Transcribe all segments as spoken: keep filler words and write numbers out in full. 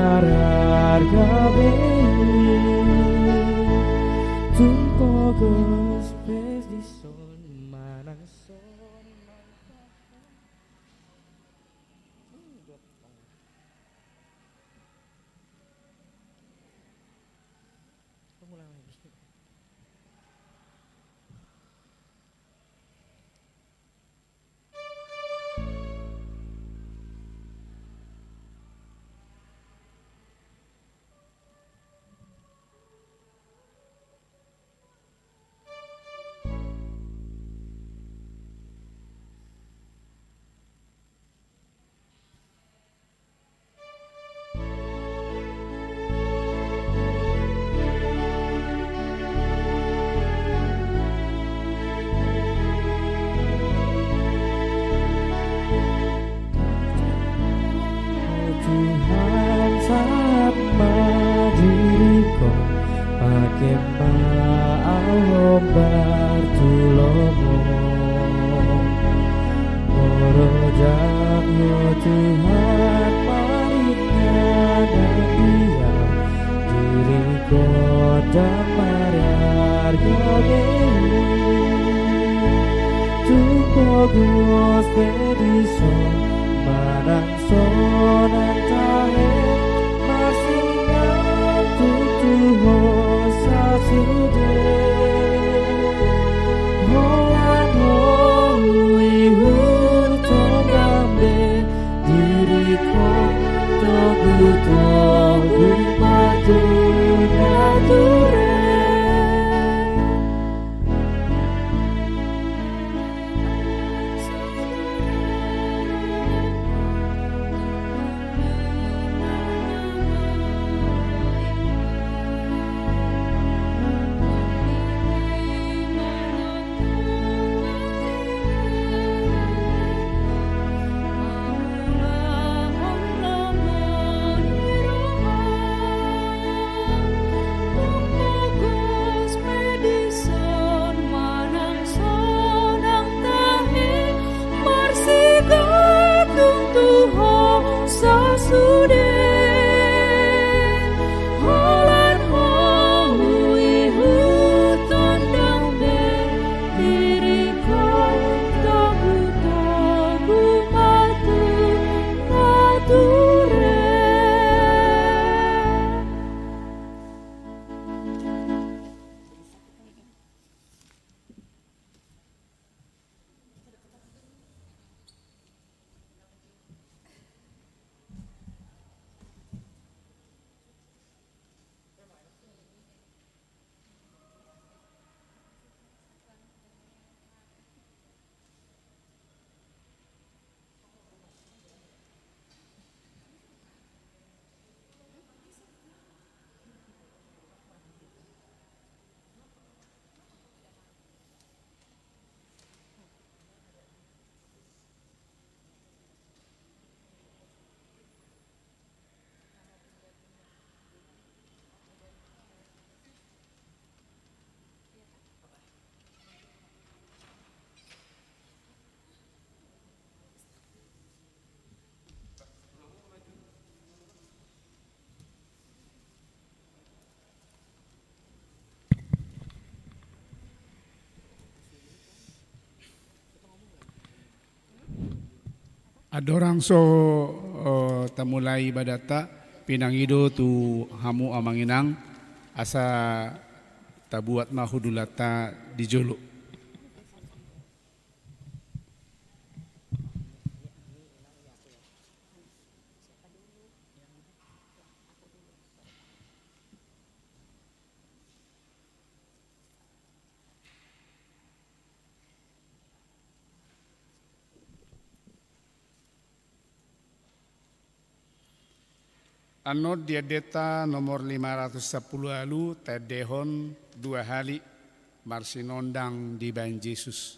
Mararga be i, tung pogos pe dison manang sonang. Tuhan, sahat ma diringkon, pake ma au hombar tu lomo. Molo ndang Ho Tuhan, maringanan dia diringkon, ndang mararga be i. Tung pogos pe dison manang sonang tahe, marsigantung tu Ho sasude. Holan Ho huihuthon, ndang be diringkon, togutogu ma tu nature. Sonang tahe, marsigantung tu Ho sasude. Holan Ho huihuthon, ndang be diringkon, togutogu ma tu nature. Andorang so, eh, tamulai ibadahta, pinangido tu hamu amang inang, asa tabuat ma hundulanta di jolo. Annon di endenta nomor lima ratus sampulu ualu, taendehon dua hali marsinondang dibahen Jesus.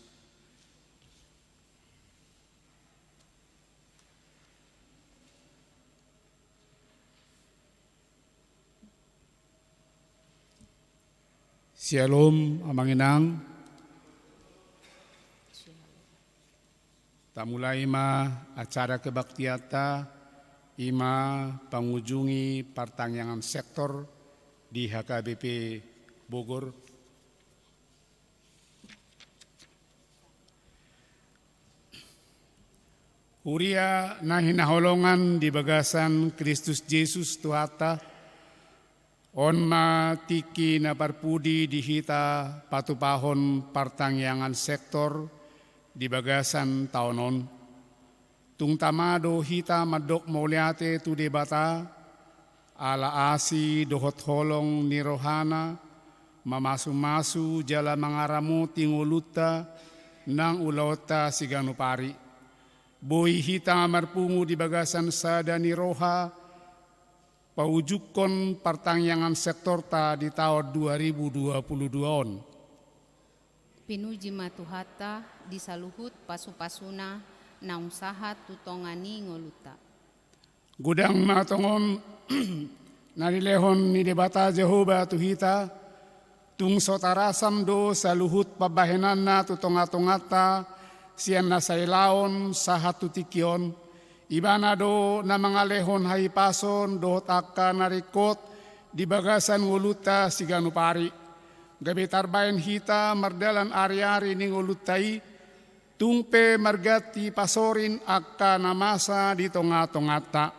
Syalom, amang inang. Tamulai ma acara kebaktianta I ma pangujungi partangiangan sektor di H K B P Bogor. Huria na hinaholongan di bagasan Kristus Jesus Tuhanta, on ma tingki na parpudi di hita patupahon partangiangan sektor di bagasan taon on. Tung tama do hita mandok mauliate tu Debata, ala asi dohot holong ni rohana, mamasumasu jala mangaramoti ngolunta nang ulaonta siganup ari. Boi hita marpungu di bagasan sada ni roha, paujungkon partangiangan sektorta di taon dua ribu dua puluh dua on. Pinuji ma Tuhanta di saluhut pasupasuna naung sahat tu tonga ni ngolunta. Godang ma tongon na nilehon ni Debata Jahowa tu hita, tung so tarasam do saluhut pambahenanna tu tongatonganta sian na sailaon sahat tu tingki on. Ibana do na mangalehon hahipason dohot angka na ringkot di bagasan ngolunta siganup ari. Gabe tarbaen hita mardalan ariari ni ngolunta i, tung pe marganti pasorin angka na masa di tongatonganta.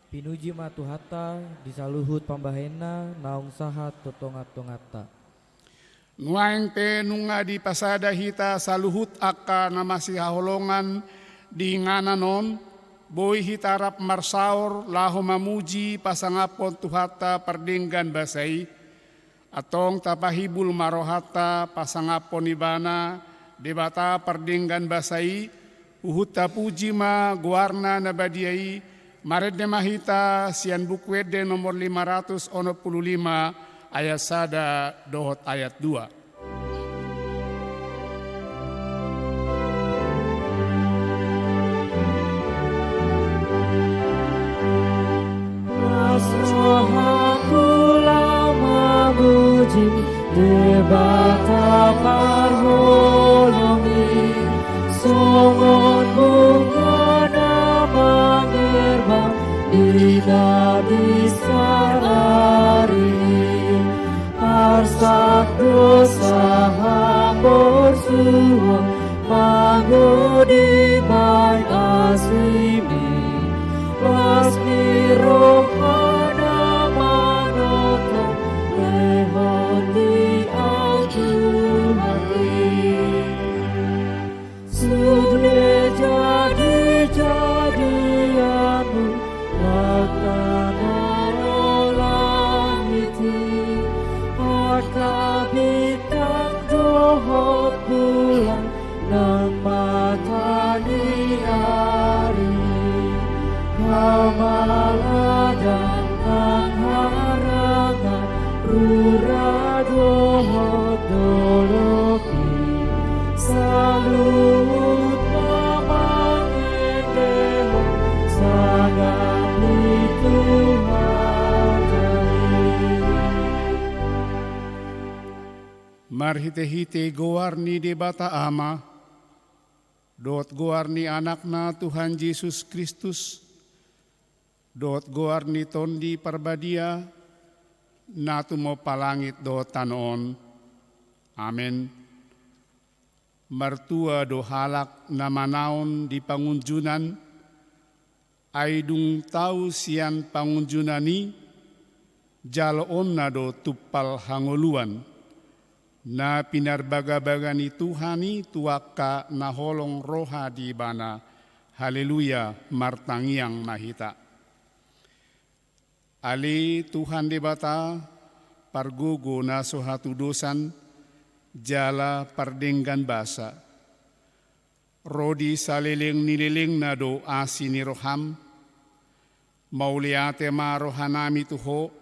Pinuji ma Tuhanta di saluhut pambahenna naung sahat tu tongatonganta. Nuaeng pe nunga dipasada hita saluhut angka na masihaholongan di inganan on, boi hita rap marsaor laho mamuji pasangaphon Tuhanta pardenggan basa i. Antong tapahibul ma rohanta pasangaphon Ibana, Debata pardenggan basa i, huhut tapuji ma goarna na badia i. Marende ma hita sian Buku Ende nomor lima ratus onom puluh lima, ayat sada dohot ayat dua. Las rohangku laho mamuji Debata parholong i, songon bunga na mangerbang di na binsar ari. Arsak do sahaporsuhon, mago dibaen asimi, las ni rohana manongtong, lehon di au Tuhan i. Sude jadijadianmu, langit i, angka bintang dohot bulan, nang mata ni ari, hamaladan nang harangan, rura dohot dolok i, saluhut ma mangendehon sangap ni Tuhanta i. Marhitehite goar ni Debata Ama, dohot goar ni Anakna Tuhan Jesus Kristus, dohot goar ni Tondi Parbadia, na tumompa langit dohot tano on. Amen. Martua do halak na manaon di pangunjunan, ai dung tau sian pangunjunan i, jaloonna do tumpal hangoluan, na pinarbagabaga ni Tuhan i tu angka na holong roha di Ibana. Haleluya, martangiang ma hita. Ale Tuhan Debata, pargogo na so hatudosan, jala pardenggan basa. Ro di saleleng ni lelengna do asi ni roham. Mauliate ma rohanami tu Ho,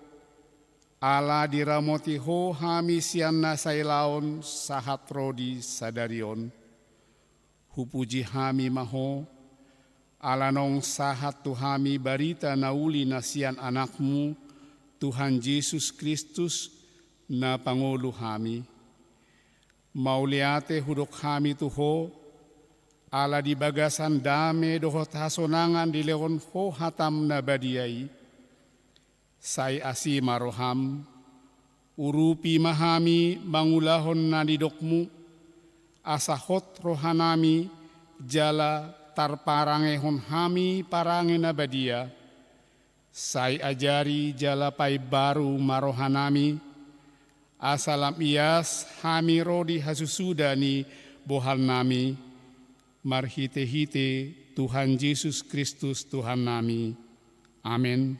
ala diramoti Ho hami sian na sailaon sahat ro di sadari on. Hupuji hami ma Ho, ala naung sahat tu hami barita na uli na sian Anakmu, Tuhan Jesus Kristus, na pangolu hami. Mauliate hudok hami tu Ho, Ala di bagasan dame dohot hasonangan dilehon Ho hataM na badia i, sai asi ma rohaM, urupi ma hami mangulahon na nidokMu, asa hot rohanami jala tarparangehon hami parange na badia, sai ajari jala paimbaru ma rohanami, asa lam ias hami ro di hasusuda ni bohalnami, marhitehite Tuhan Jesus Kristus Tuhannami. Amen.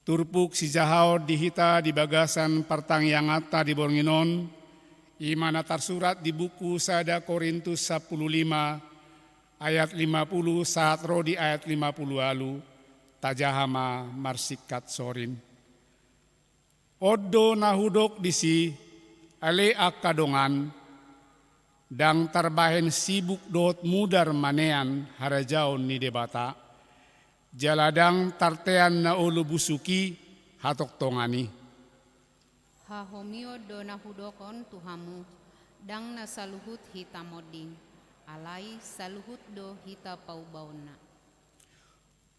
Turpuk sijahaon di hita di bagasan partangianganta di borngin on, i ma na tarsurat di buku sada Korintus sampulu lima ayat lima pulu sahat ro di ayat lima pulu ualu, tajaha ma marsingkat sorin. On do na hudok disi, ale angka dongan, ndang tarbahen sibuk dohot mudar manean harajaon ni Debata, jala ndang tartean na olo busuk i hatongtongan i. Hahomion do na hudok on tu hamu, ndang na saluhut hita monding, alai saluhut do hita paubaonna.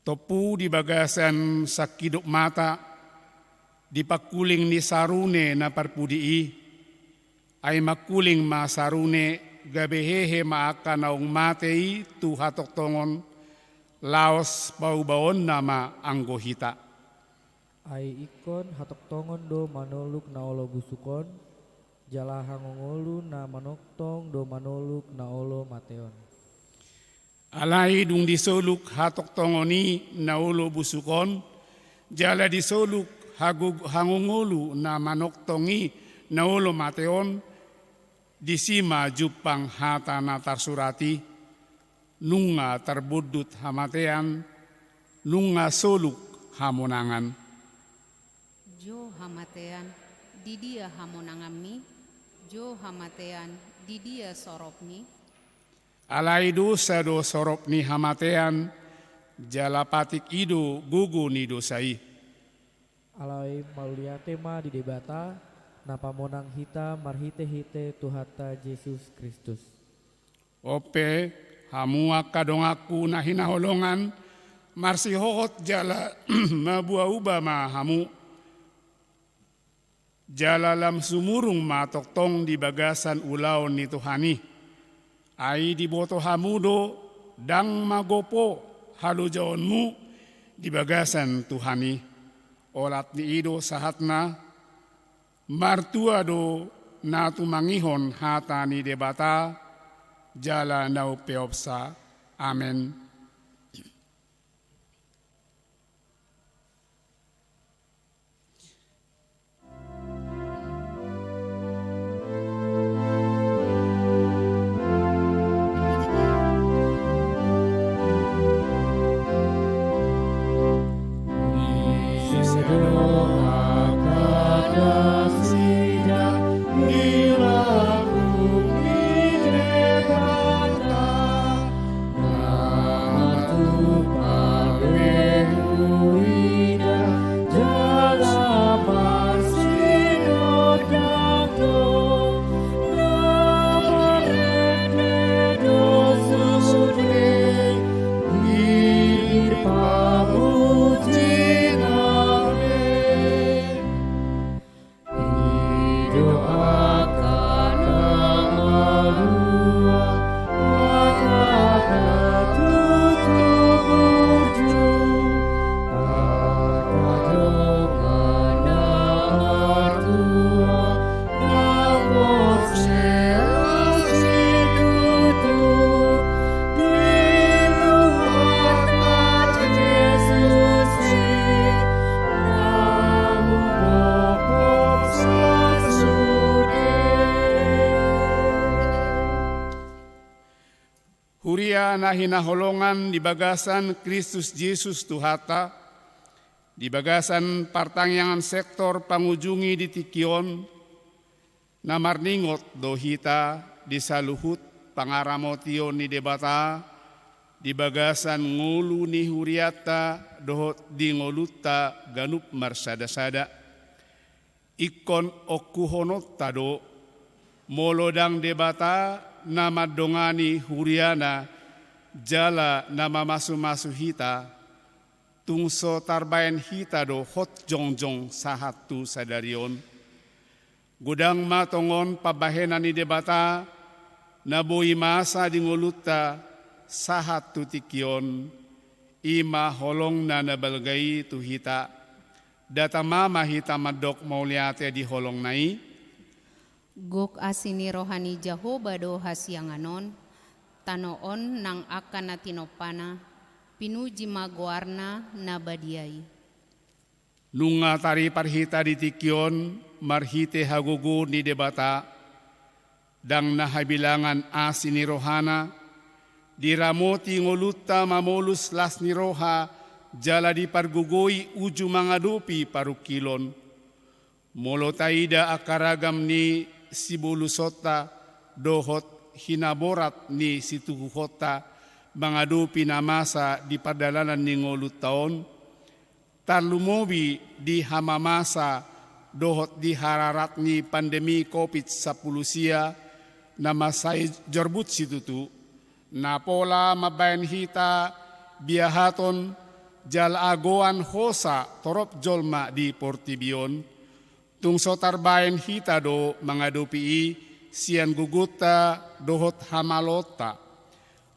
Tompu di bagasan sangkidop mata, di pangkuling ni sarune na parpudi i, ai mangkuling ma sarune, gabe hehe ma angka naung mate i tu hatongtongon, laos paubaonna ma anggo hita. Ai ingkon hatongtongon do manoluk na olo busuk on, jala hangoluolu na manongtong do manoluk na olo mate on. Alai dung disoluk hatongtongon i na olo busuk on, jala disoluk hago-, hangoluolu na manongtong i na olo mate on, disi ma jumpang hata na tarsurat i, nunga tarbondut hamatean, nunga soluk hamonangan. Jo hamatean, di dia hamonanganmi? Jo hamatean, di dia soropmi? Alai dosa do sorop ni hamatean, jala patik i do gogo ni dosa i. Alai mauliate ma di Debata, na pamonang hita marhitehite Tuhanta Jesus Kristus. On pe, hamu angka donganku na hinaholongan, marsihohot jala mabuauba ma hamu. Jala lam sumurung ma tongtong di bagasan ulaon ni Tuhan i. Ai diboto hamu do, ndang magopo halojaonmu di bagasan Tuhan i. Olat ni i do sahatna, martua do na tumangihon hata ni Debata, jala na umpeopsa. Amen. Huria na hinaholongan di bagasan Kristus Jesus Tuhanta, di bagasan partangiangan sektor pangujungi di tingki on, na marningot do hita di saluhut pangaramotion ni Debata, di bagasan ngolu ni hurianta dohot di ngolunta ganup marsada-sada. Ingkon ongkuhononta do, molo ndang Debata na mandongani huriana jala na mamasu-masu hita, tung so tarbaen hita do hot jongjong sahat tu sadari on. Godang ma tongon pambahenan ni Debata na boi masa di ngolunta sahat tu tingki on, i ma holongna na balga i tu hita. Nda tama ma hita mandok mauliate di holongna i? Gok asi ni roha ni Jahowa do hasiangan on, tano on nang angka na tinompana, pinuji ma goarna na badia i. Nunga taripar hita di tingki on marhite hagogoon ni Debata, ndang na habilangan asi ni rohana, diramoti ngolunta mamolus las ni roha jala dipargogoi uju mangadopi parungkilon. Molo taida angka ragam ni sibolusonta dohot hinaborat ni situhuhonta mangadopi na masa di pardalanan ni ngolunta on, tarlumobi di hamamasa dohot di hararat ni pandemi Covid sampulu sia na mansai jorbut situtu, na pola mambaen hita biahaton jala agoan hosa torop jolma di portibi on. Tung so tarbaen hita do mangadopi i sian gogonta dohot hamaloonta.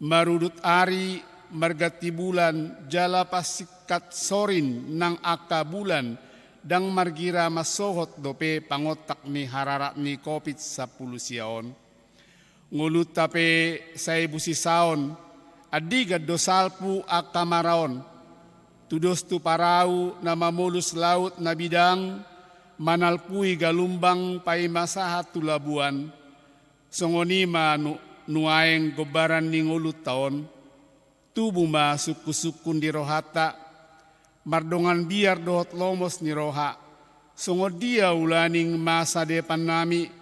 Marudut ari, marganti bulan, jala pasingkat sorin nang angka bulan, ndang margira mansohot dope pangontak ni hararat ni Covid sampulu sia on. Ngolunta pe sai busisaon, andigan do salpu angka mara on. Tudos tu parau na mamolus laut na bidang, manalpui galumbang paima sahat tu Labuan. Songon i ma nu-, nuaeng gombaran ni ngolunta on. Tubu ma sungkun-sungkun di rohanta, mardongan biar dohot lomos ni roha. Songon dia ulaning masa depannami,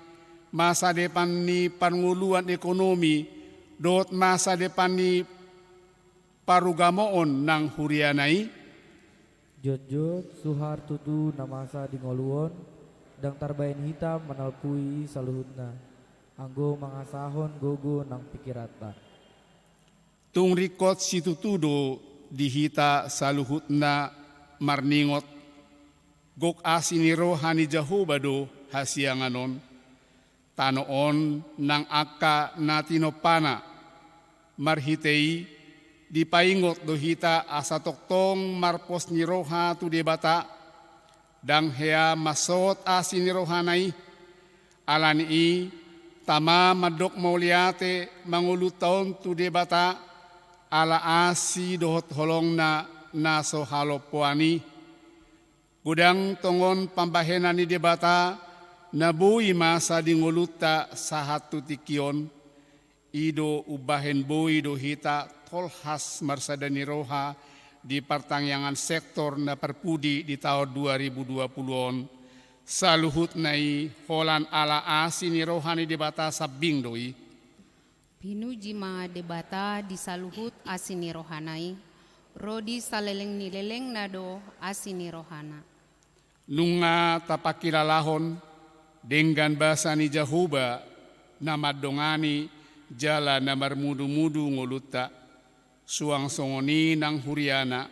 masa depan ni parngoluan ekonomi, dohot masa depan ni parugamoon nang huriana i? Jotjot, suhar tutu na masa di ngolu on, ndang tarbaen hita manalpui saluhutna, anggo mangasahon gogo nang pingkiranta. Tung ringkot situtu do di hita saluhutna marningot, gok asi ni roha ni Jahowa do hasiangan on, tano on nang angka na tinompana. Marhite i, dipaingot do hita asa tongtong marpos ni roha tu Debata, ndang hea mansohot asi ni rohana i. Ala ni i, tama mandok mauliate ma ngolunta on tu Debata, ala asi dohot holongna na so halompoan i. Godang tongon pambahenan ni Debata na boi masa di ngolunta sahat tu tingki on. I do umbahen boi do hita tolhas marsada ni roha di partangiangan sektor na parpudi di taon dua ribu dua puluh on. Saluhutna i holan ala asi ni roha ni Debata sambing do i. Pinuji ma Debata di saluhut asi ni rohana i, ro di saleleng ni lelengna do asi ni rohana. Nunga tapangkilalahon denggan basa ni Jahowa na mandongani jala na marmudu-mudu ngolunta, suang songon i nang huriana.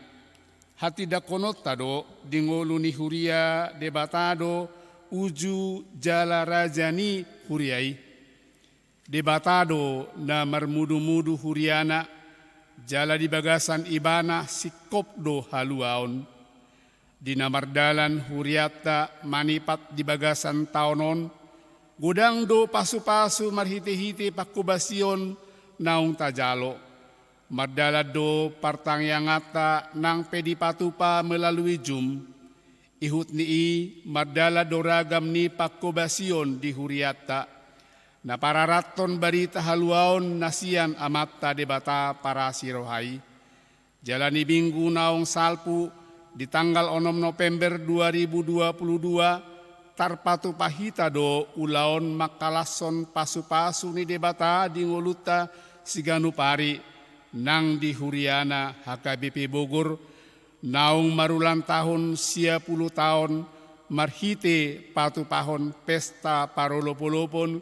Hatindangkononta do di ngolu ni huria Debata do uju jala raja ni huria i. Debata do na marmudu-mudu huriana, jala di bagasan ibana singkop do haluaon. Di na mardalan hurianta manipat di bagasan taon on, godang do pasu-pasu marhite-hite pangkobasion naung tajalo. Mardalan do partangianganta nang pe dipatupa melalui Zoom. Ihut ni i mardalan do ragam ni pangkobasion di hurianta. Na pararathon barita haluaon na sian Amanta Debata parasi roha i. Jala ni minggu naung salpu di tanggal onom November dua ribu dua puluh dua, tarpatupa hita do ulaon mangkalashon pasu-pasu ni Debata di ngolunta siganup ari. nang di huriana H K B P Bogor, naung marulang tahun sia pulu taon marhite patupahon pesta parolopolopon,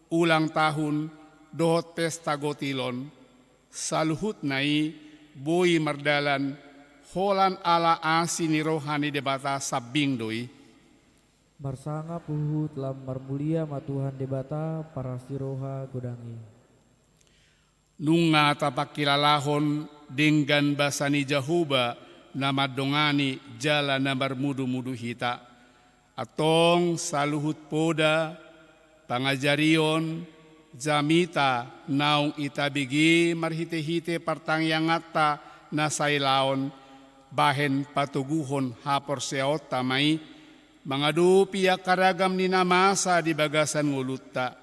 ulang tahun, dohot pesta gotilon. Saluhutna i boi mardalan holan ala asi ni roha ni Debata sambing do i. Marsangap huhut lam marmulia ma Tuhan Debata parasi roha godang i. Nunga tapangkilalahon denggan basa ni Jahowa na mandongani jala na marmudumudu hita. Antong saluhut poda, pangajarion, jamita naung itabege marhitehite partangianganta na sailaon, bahen patoguhon haporseaonta ma i, mangadopi angka ragam ni na masa di bagasan ngolunta.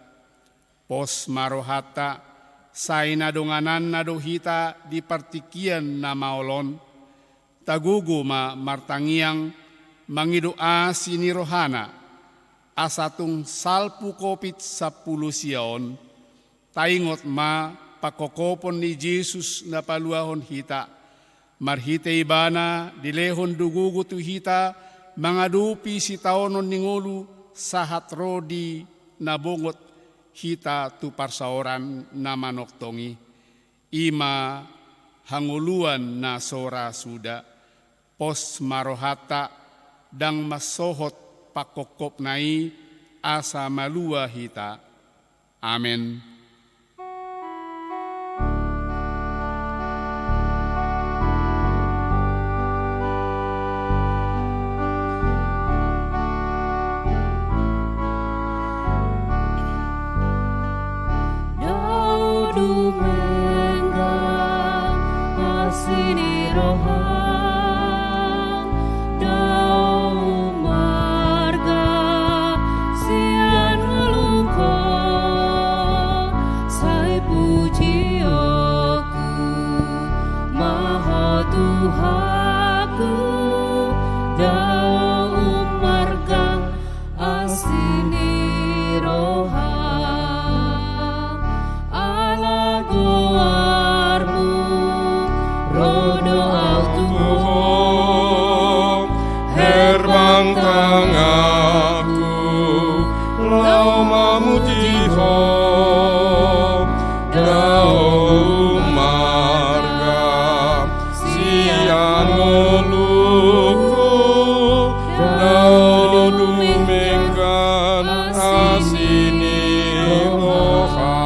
Pos ma rohanta, sai na dongananna do hita di partingkian na maol on. Tagogo ma martangiang mangido asi ni rohana, asa tung salpu Covid sampulu sia on, taingot ma pangkophopon ni Jesus na paluahon hita. Marhite ibana dilehon do gogo tu hita mangadopi sitaonon ni ngolu sahat ro di na bongot hita tu parsaoran na manongtong i. I ma hangoluan na so ra suda. Pos ma rohanta, ndang mansohot pangkophopna i asa malua hita. Amen. Dao dumenggan asi ni roham, dao umarga sian ngolungku, sai pujionku ma Ho Tuhanku, dao umarga asi ni roham. Ala goarmu ro do au tu Ho, herbang tanganku laho mamuji Ho, dao umarga sian ngolungku, dao dumenggan asi ni roham.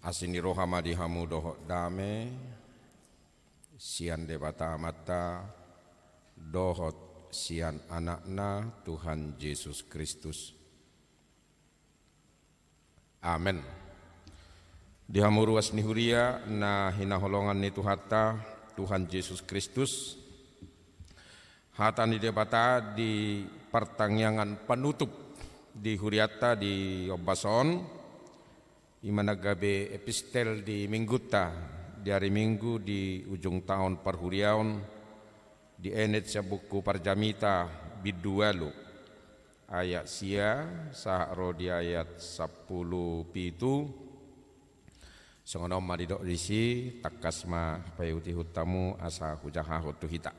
Asi ni roha ma di hamu dohot dame sian Debata Amanta dohot sian Anakna Tuhan Jesus Kristus. Amen. Di hamu ruas ni huria na hinaholongan ni Tuhanta, Tuhan Jesus Kristus, hata ni Debata di partangiangan panutup di hurianta di ombas on, i ma na gabe epistel di minggunta di ari Minggu di ujung taon parhuriaon, dienet sian buku Parjamita bindu ualu, ayat sia sahat ro di ayat sampulu pitu. Songon on ma didok disi, tangkas ma paihutihut hamu asa hujahahon tu hita.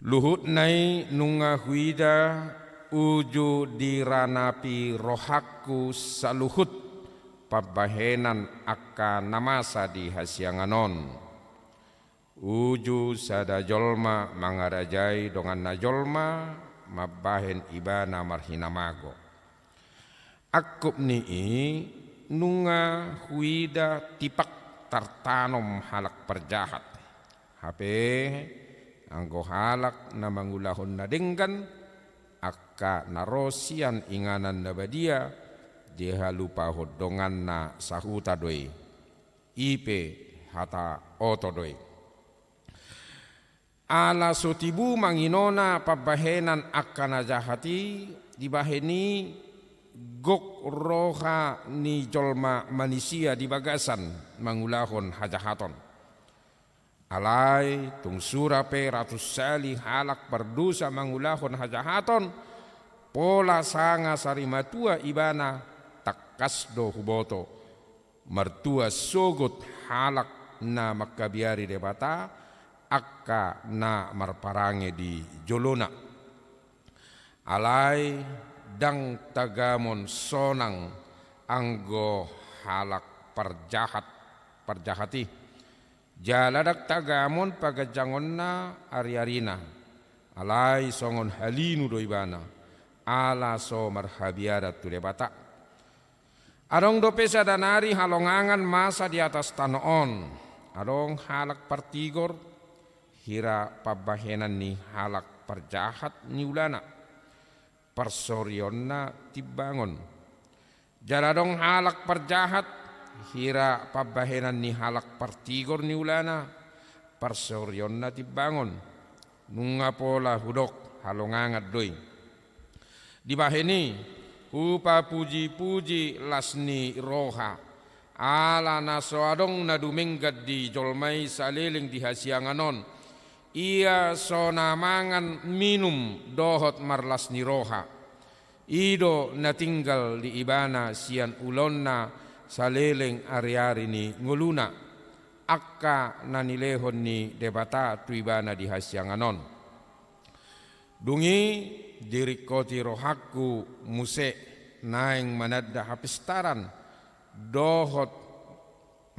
Luhutna i nunga huida uju diranapi rohangku saluhut pambahenan angka na masa di hasiangan on. Uju sada jolma mangarajai donganna jolma mambahen ibana marhinamago. Angkup ni i nunga huida tipak tartanom halak parjahat. Hape anggo halak na mangulahon na denggan, angka na ro sian inganan na badia, dihalupahon donganna sahuta do i. I pe hata oto do i. Ala so tibu manginona pambahenan angka na jahat i, dibahen i gok roha ni jolma manisia di bagasan mangulahon hajahaton. Alai tung sura pe ratus sali halak pardosa mangulahon hajahaton, Pola sanga sarimatua ibana, tangkas do huboto, martua sogot halak na mangkabiari Debata, angka na marparange di jolona. Alai ndang tagamon sonang anggo halak parjahat, parjahat i. Jala ndang tagamon paganjangonna ariarina. Alai songon halinu do ibana, ala so marhabiaran tu Debata. Adong dope sada nari halongangan masa di atas tano on. Adong halak partigor, hira pambahenan ni halak parjahat niulana, parsorionna timbangon. Jala adong halak parjahat, hira pambahenan ni halak partigor niulana, parsorionna timbangon. Nunga pola hudok, halongangan do i. Dibahen i, hupapujipuji las ni roha, ala na so adong na dumenggan di jolma i saleleng di hasiangan on. Ia so na mangan minum dohot marlas ni roha. I do na tinggal di ibana sian ulaonna saleleng ariari ni ngoluna, angka na nilehon ni Debata tu ibana di hasiangan on. Dung i diringkoti rohangku muse naeng mananda hapistaran dohot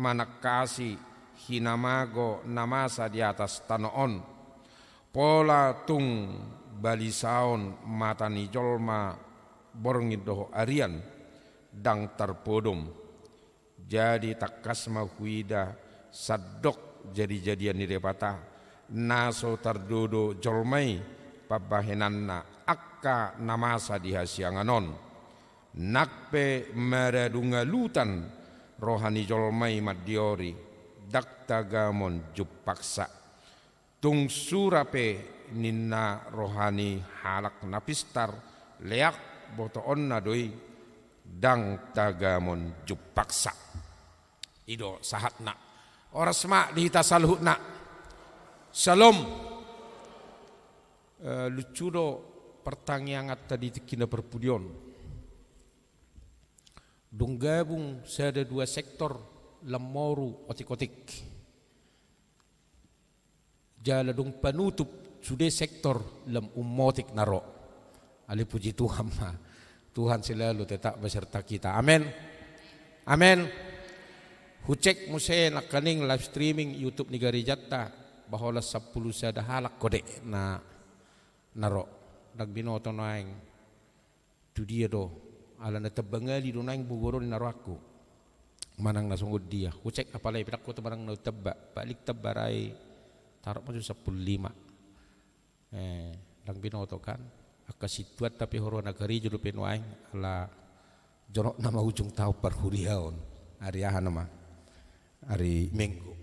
manangkasi hinamago na masa di atas tano on. Pola tung balisaon mata ni jolma borngin dohot arian, ndang tarpodom. Jadi tangkas ma huida sandok jadijadian ni Debata, na so tardodo jolma i pambahenanna angka na masa di hasiangan on. Nang pe maradu ngalutan roha ni jolma i mandiori, ndang tagamon jumpangsa. Tung sura pe ninna roha ni halak na pistar, leak botoonna do i, ndang tagamon jumpangsa. I do sahatna. Horas ma di hita saluhutna. Syalom. Eh, lucu do partangianganta di tingki na parpudi on. Dung gabung sada dua sektor lam moru otik-otik. Jala dung panutup sude sektor lam ummotik na ro. Alai puji Tuhan ma. Tuhan selalu tetap beserta kita. Amen. Amen. Hucek muse nangkaning live streaming YouTube ni garejanta, ba holan sampulu sada halak do na, na ro. Ndang binoto nuaeng tu dia do, ala na tamba ngali do nuaeng boru on na rohangku. Manang na songon dia. Hucek apalai pinangkot manang na tamba, paling tamba rai tarok ma tu sampulu lima. Eh, ndang binoto kan. Angka situan tapi horona karejo dope nuaeng, ala jonok nama ujung taon parhuriaon. Ari aha nama? Ari Minggu.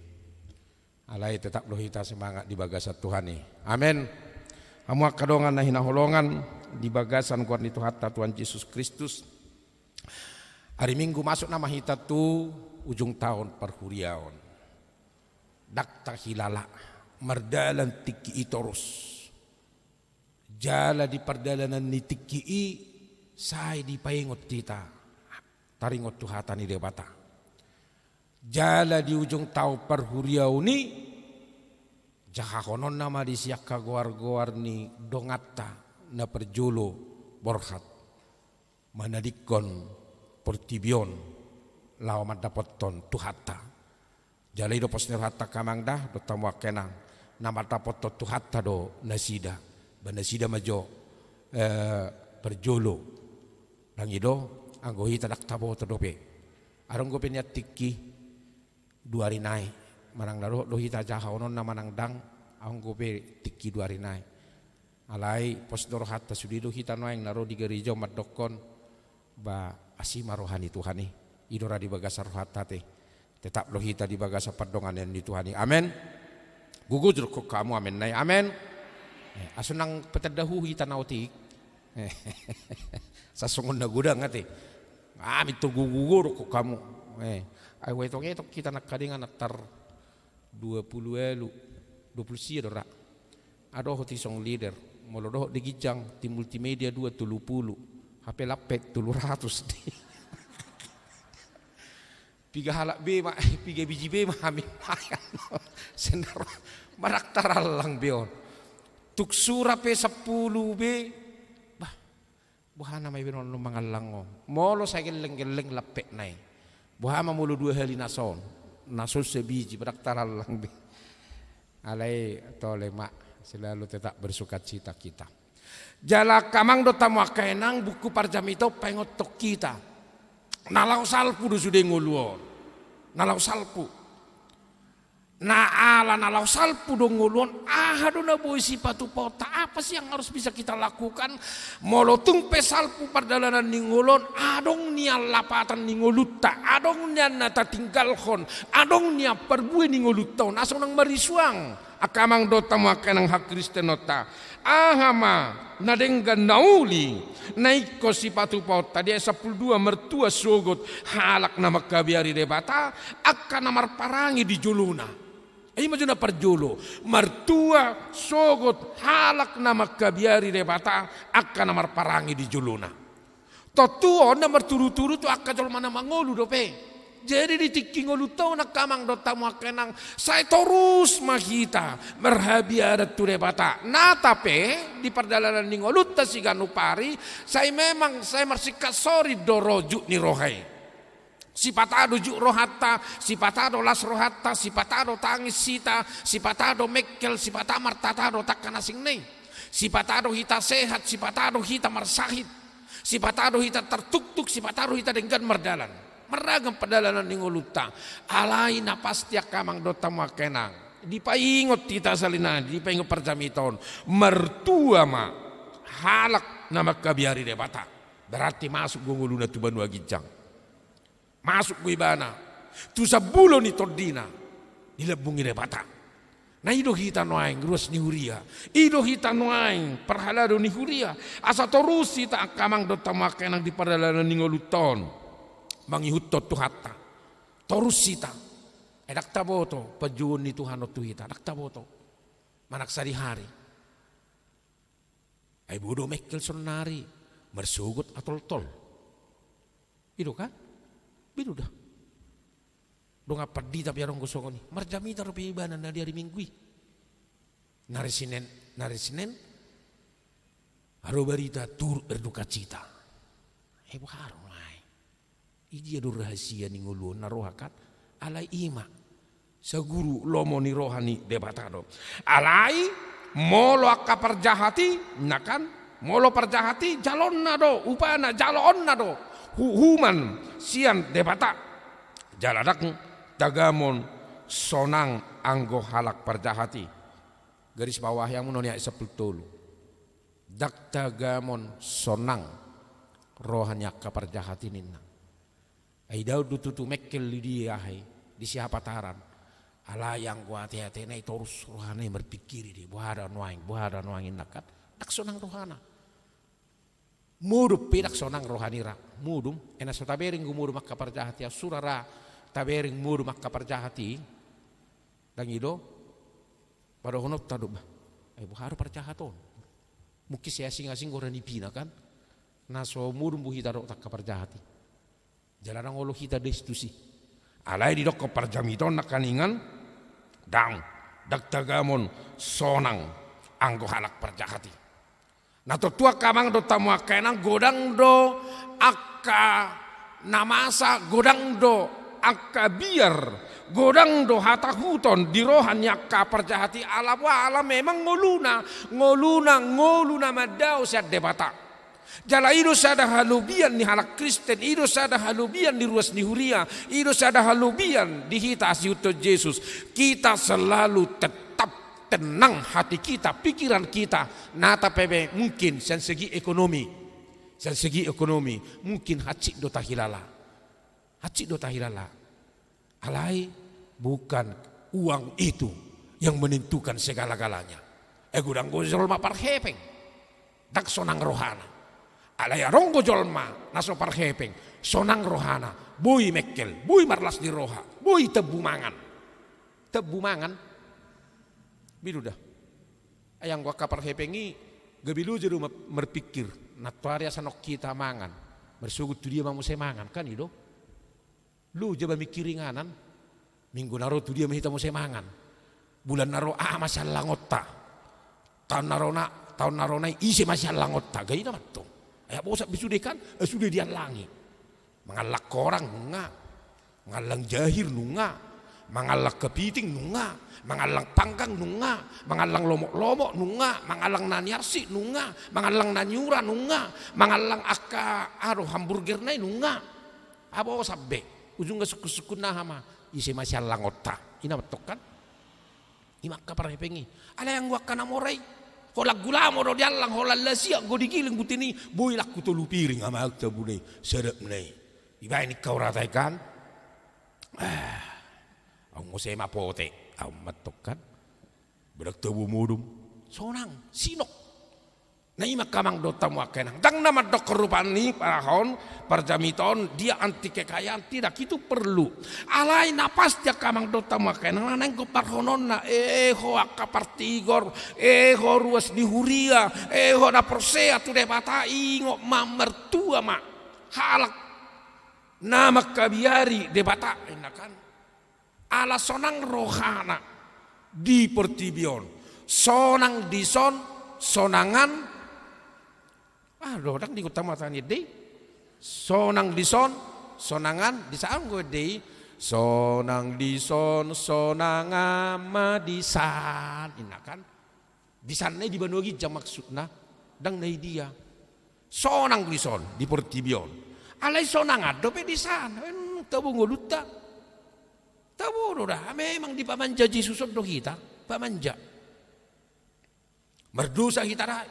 Alai tetap do hita semangat di bagasan Tuhan i. Amen. Hamu angka dongan na hinaholongan di bagasan goar ni Tuhanta Tuhan Jesus Kristus. Ari Minggu masuk nama hita tu ujung taon parhuriaon. Ndang tahilala, mardalan tingki i torus. Jala di pardalanan ni tingki i, sai dipaingot hita, taringot tu hata ni Debata. Jala di ujung taon parhuriaon i, jahahononna ma disi angka goar-goar ni donganta na parjolo borhat manadingkon portibi on laho mandapothon Tuhanta. Jala i do pos ni rohanta angka amang da dohot hamu angka inang, na mandapothon Tuhanta do nasida, ba nasida ma jo, eh, parjolo. Ndang i do, anggo hita ndang taboto dope. Adong dope nian tingki dua ari nai, manang na dohot do hita jahahononna manang ndang, anggo pe tingki dua ari nai. Alai pos do rohanta sude do hita nuaeng na ro di gareja on mandokkon, ba asi ma roha ni Tuhan i. I do ra di bagasan rohanta ate. Tetap do hita di bagasan pardonganan ni Tuhan i. Amen. Gogo jo dokkon hamu amen nai. Amen. Eh, asa unang petanda hu hita na otik. Eh, sasongon na godang ate. Ah, mintor gogo-gogo dokkon hamu. Eh, ai huetong-etong hita nangkaning antar dua pulu ualu, dua pulu sia do ra. Adong hoti song leader. Molo dohot di ginjang, tim multimedia dua tolu pulu, H P lampet tolu ratus. Piga halak be ma, piga biji be ma hami maen. Sendar, maraktar allang be on. Tung sura pe sampulu be. Bah, boha nama iba non mangallang on. Molo sai gelleng-gelleng lampet nai. Boha ma molo dua hali na son. Na son sabiji, maraktar allang be. Alai tole ma, selalu tetap bersukacita kita. Jala angka amang dohot hamu angka inang, buku parjamita on paingothon hita. Na laho salpu do sude ngolu on. Na laho salpu. Na ala na laho salpu do ngolu on, aha do na boi sipatupaonta, apa sih yang harus bisa kita lakukan? Molo tung pe salpu pardalanan ni ngolu on, adong nian lapatan ni ngolunta, adong nian na tatinggalhon, adong nian parbue ni ngolunta on, asa unang marisuang. Angka amang dohot hamu angka inang hakristenonta. Aha ma na denggan na uli na ingkon sipatupaonta? Di ayat sampulu dua, martua sogot halak na mangkabiari Debata, angka na marparange di jolona. I ma jo na parjolo, martua sogot halak na mangkabiari Debata, angka na marparange di jolona. Tontu on na martudu-tudu tu angka jolma na mangolu dope. Jadi di tingki ngolunta on angka amang dohot hamu angka inang, sai torus ma hita marhabiaran tu Debata. Nata pe di pardalanan ni ngolunta siganup ari, sai memang sai marsingkat sorin do ro juk ni roha i. Sipata do juk rohanta, sipata do las rohanta, sipata do tangis hita, sipata do mengkel, sipata martata do tangkas asing nai. Sipata do hita sehat, sipata do hita marsahit. Sipata do hita tartuktuk, sipata do hita denggan mardalan. Marragam pardalanan ni ngolunta. Alai na pasti angka amang dohot hamu angka inang, dipaingot hita sahali nai, dipaingot parjamita on. Martua ma halak na mangkabiari Debata. Berarti masuk do ngoluna tu banua ginjang. Masuk do ibana tu sambulo ni tondina, dilambungi Debata. Na i do hita nuaeng ruas ni huria, i do hita nuaeng parhalado ni huria. Asa torus hita angka amang dohot hamu angka inang di pardalanan ni ngolunta on mangihuthon Tuhanta. Torus hita. Ai ndang taboto panjouon ni Tuhan on tu hita, ndang taboto. Manang sadihari. Ai boi do mengkel saonari, marsogot atoltol. I do kan? Boi do da. Dongan pandita pe adong do songon i. Marjamita dope ibana na di ari Minggu i. Na ari Senen, na ari Senen, ro barita turut berdukacita. Ai boha do nuaeng? I dia do rahasia ni ngolu on na roha kan? Alai i ma saguru lomo ni roha ni Debata do. Alai molo angka parjahat i, na kan, molo parjahat i jaloonna do, upana jaloonna do uhuman sian Debata. Jala ndang tagamon sonang anggo halak parjahat i. Garis bawahi hamu non i ayat sampulu tolu. Ndang tagamon sonang roha ni angka parjahat i ninna. Ai daon do tutu mengkel di dia, aha i, di sihapataran. Alai anggo ate-atena i torus rohana i marpingkiri do i, boha da nuaeng, boha da nuaeng ninna kan. Ndang sonang rohana. Modom pe ndang sonang roha ni ra. Modom, ai na so tabereng do modom angka parjahat i, sura ra tabereng modom angka parjahat i. Ndang i do padohononta do, bah, ai boha do parjahat on. Mungkin sai asing-asing goar nipina kan. Na so modom do hita dohot angka parjahat i. Jala ndang olo hita destitusi. Alai didokkon parjamita on nangkiningan, ndang, ndang tagamon sonang anggo halak parjahat i. Na tontu angka amang dohot hamu angka inang, godang do angka na masa, godang do angka biar, godang do hatahuton di roha ni angka parjahat i, ala boha, ala memang ngoluna, ngoluna, ngolu na mandao sian Debata. Jala i do sada halobian ni halak Kristen, i do sada halobian ni ruas ni huria, i do sada halobian di hita sihuthon Jesus. Kita selalu tetap tenang hati kita, pikiran kita, na tape mungkin sian segi ekonomi. Sian segi ekonomi, mungkin hansit do tahilala. Hansit do tahilala. Alai bukan uang itu yang menentukan segala-galanya. Eh, godang do jolma parhepeng, ndang sonang rohana. Alai adong do jolma na so parhepeng, sonang rohana, boi mengkel, boi marlas ni roha, boi tambu mangan. Tambu mangan. Boi do da. Ai anggo angka parhepeng i, Gabe loja do ma-, marpikir, nantoari asa nunga hita mangan, marsogot tu dia ma muse mangan, kan i do? Loja ba mikir inganan, minggu na ro tu dia ma hita muse mangan, bulan na ro aha ma siallangonta, taon na ro na, taon na ro nai ise ma siallangonta, gabe i na mantong. Ai bosan be sude kan, eh, sude diallangi. Mangallang korang nunga, mangallang jahir nunga, mangallang kepiting nunga, mangallang panggang nunga, mangallang lomok-lomok nunga, mangallang na niarsik nunga, mangallang na niura nunga, mangallang angka, ado, hamburger nai nunga. Ai bosan be, ujungna sungkun-sungkun aha ma, ise ma siallangonta. I na mantong kan. I ma angka parhepeng i. Alai anggo angka na mora i, holan gulamo do diallang, holan lasiak do digiling buti ni, boi lakku tolu piring amang tabune i, sadapna i. Dibaen ingkon rata i kan. Ah, aung muse ma pote, aung mantong kan. Berak tabo modom. Sonang, sinok. Na i ma angka amang dohot hamu angka inang. Ndang na mandok rupani, parahon, parjamita on, dia anti kekayaan, tidak, itu perlu. Alai na pasti angka amang dohot hamu angka inang, na naeng do parhononna, eh ho angka partigor, eh ho ruas ni huria, eh ho na porsea tu Debata, ingot ma, martua ma halak na mangkabiari Debata, inna kan. Ala sonang rohana di portibi on. Sonang dison, sonangan. Ah, do, ndang diingot hamu hata ni ende i. Sonang dison, sonangan, di san anggo ende i. Sonang dison, sonangan ma di san. Inna kan. Di san na i di banua ginjang maksudna. Ndang na i dia. Sonang dison, di portibi on. Alai sonangan dope di san. Eh, tabo ngolunta. Tabo do da, memang dipamanja Jesus on do hita, pamanja. Mardosa hita da i.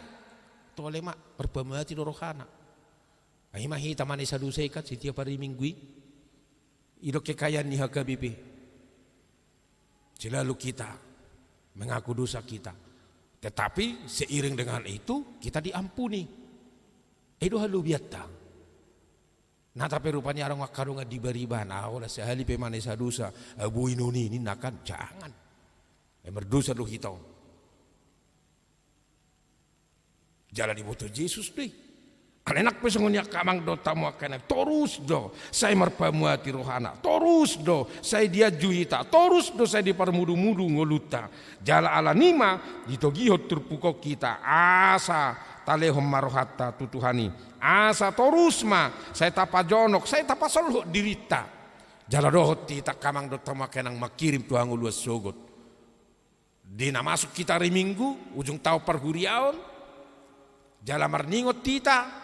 Tole ma, marpamuati do rohana. Ai i ma hita manesadosa i kan setiap hari Minggu i. I do kekayaan ni H K B P. Selalu kita mengaku dosa kita. Tetapi seiring dengan itu kita diampuni. I do halobianta. Na tape rupani adong angka dongan di bariba, na holan sahali pe manesadosa, ah, boi non i, ninna kan, jangan. Eh, mardosa do hita on. Jala diboto Jesus do i. Alai nang pe songon i angka amang dohot hamu angka inang, torus do sai marpamuati rohana, torus do sai dianju hita, torus do sai diparmudumudu ngolunta. Jala alani i ma ditogihon turpuk on hita, asa talehon ma rohanta tu Tuhan i. Asa torus ma sai tapajonok, sai tapasolhot dirinta. Jala dohot hita angka amang dohot hamu angka inang mangkirim tu hangoluan sogot. Di na masuk hita ari Minggu, ujung taon parhuriaon, jala marningot hita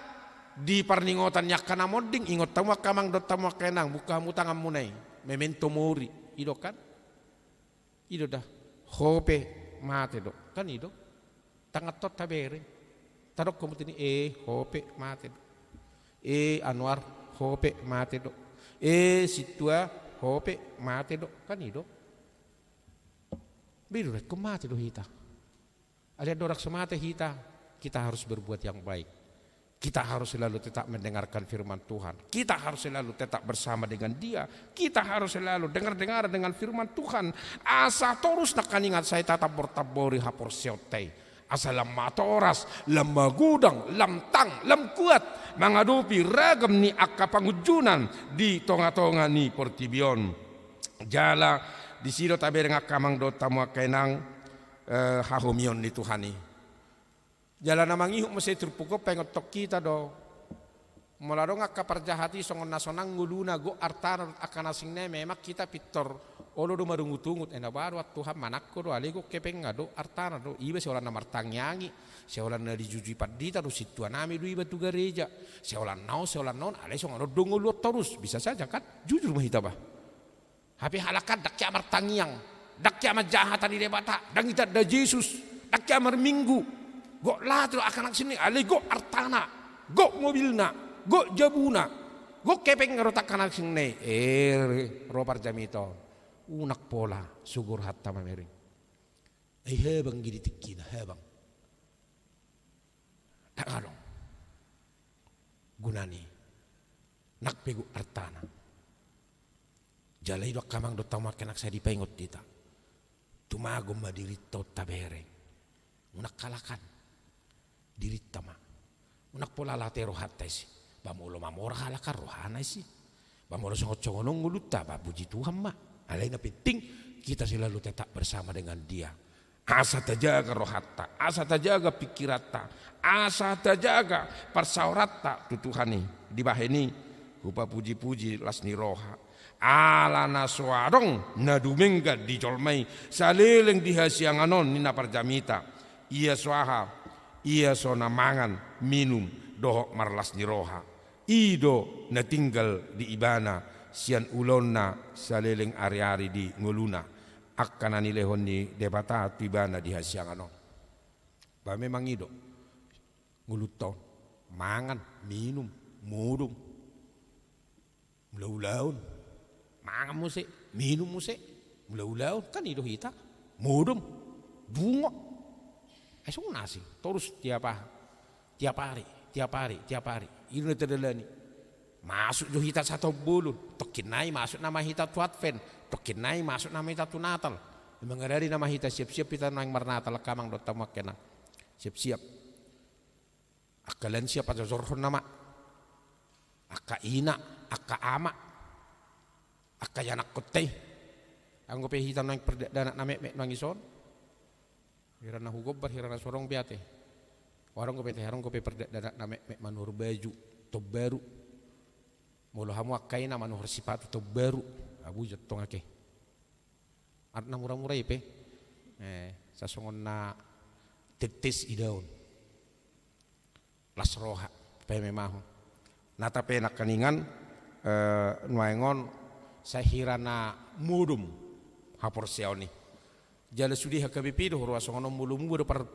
di parningotan ni angka na monding, ingot hamu angka amang dohot hamu angka inang, buka hamu tanganmuna i, memento mori, i do kan? I do da, ho pe mate do, kan i do? Tangan on tabereng, tadok hamu tini, eh, ho pe mate do. Eh, Anwar, ho pe mate do. Eh, sintua, ho pe mate do, kan i do? Be do da, ingkon mate do hita. Alai andorang so mate hita, kita harus berbuat yang baik. Kita harus selalu tetap mendengarkan firman Tuhan. Kita harus selalu tetap bersama dengan Dia. Kita harus selalu dengar-dengar dengan firman Tuhan. Asa torus nangkaningan sai tatambor-tambori haporseaonta i. Asa lam matoras, lam magodang, lam tang, lam kuat mangadopi ragam ni angka pangunjunan di tonga-tonga ni portibi on. Jala disi do tabereng angka amang dohot hamu angka inang, eh, hahomion ni Tuhan i. Jala na mangihut muse turpuk on paingothon hita do. Molo adong angka parjahat i songon na sonang ngoluna, gok artana dohot angka na asing na i, memang hita pintor olo do marungut-ungut, eh, na ba do Tuhan manangko do, alai gok hepengna do, artana do, iba siholan na martangiangi, siholan na dijujui pandita do, sintua nami do iba tu gareja, siholan na on, siholan na on, alai songon on do ngolu on torus, bisa saja kan, jujur ma hita bah. Hape halak an ndang hea martangiang, ndang hea manjaha hata ni Debata, ndang itanda Jesus, ndang hea marminggu. Gok laho tu angka na asing na i, alai gok artana, gok mobilna, gok jabuna, gok hepengna dohot angka na asing na i. Eh, ro parjamita on. Unang pola sugurhanta mamereng. Ai habang i di tingkina, habang. Ndang adong gunana i. Nang pe gok artana. Jala i do angka amang dohot hamu angka inang, sai dipaingot hita. Tumagon ma dirinta on tabereng. Unang halak an. Di Unang pola latih rohanta isi. Ba molo mamora halak kan rohana isi. Ba molo songon-songon on ngolunta, ba puji Tuhan ma. Alai na penting kita selalu tetap bersama dengan Dia. Asa tajaga rohanta, asa tajaga pikiranta, asa tajaga parsaoranta tu Tuhan i. Dibahen i, hupapuji-puji las ni roha. Ala na so adong na dumenggan di jolma i saleleng di hasiangan on, ninna parjamita. Ia so aha, ia so na mangan, minum, dohot marlas ni roha. I do na tinggal di ibana sian ulaonna saleleng ari-ari di ngoluna. Angka na nilehon ni Debata tu ibana di hasiangan on. Ba memang i do ngolunta on, mangan, minum, modom, mulaulaon. Mangan muse, minum muse, mulaulaon, kan i do hita. Modom, bungo. Ai songon asing torus tiap aha, tiap ari, tiap ari, tiap ari. I do na tadalani. Masuk jo hita sataon bolon, tongkin nai masuk nama hita tu Advent, tongkin nai masuk nama hita tu Natal. Mangaradi nama hita siap-siap hita naeng marnatal, angka amang dohot hamu angka inang. Siap-siap. Angka lansia pajojorhon nama, angka ina, angka ama, angka ianakkonta i. Anggo pe hita naeng pardakdanak na metmet naeng ison. Hira na hugombar, hira na so adong be ate. Adong dope ate, adong dope pardakdanak na metmet manuhor baju taon baru. Molo hamu angka ina manuhor sipatu taon baru. Abu jotong ake. Adat na mura-mura i pe. Eh, sasongon na tetes idaon. Las roha, pememahon. Nata pe nangkaningan, eh, nuaeng on, sai hira na modom haporseaon i. Jala sude H K B P do huroha songon on, molo muba do par,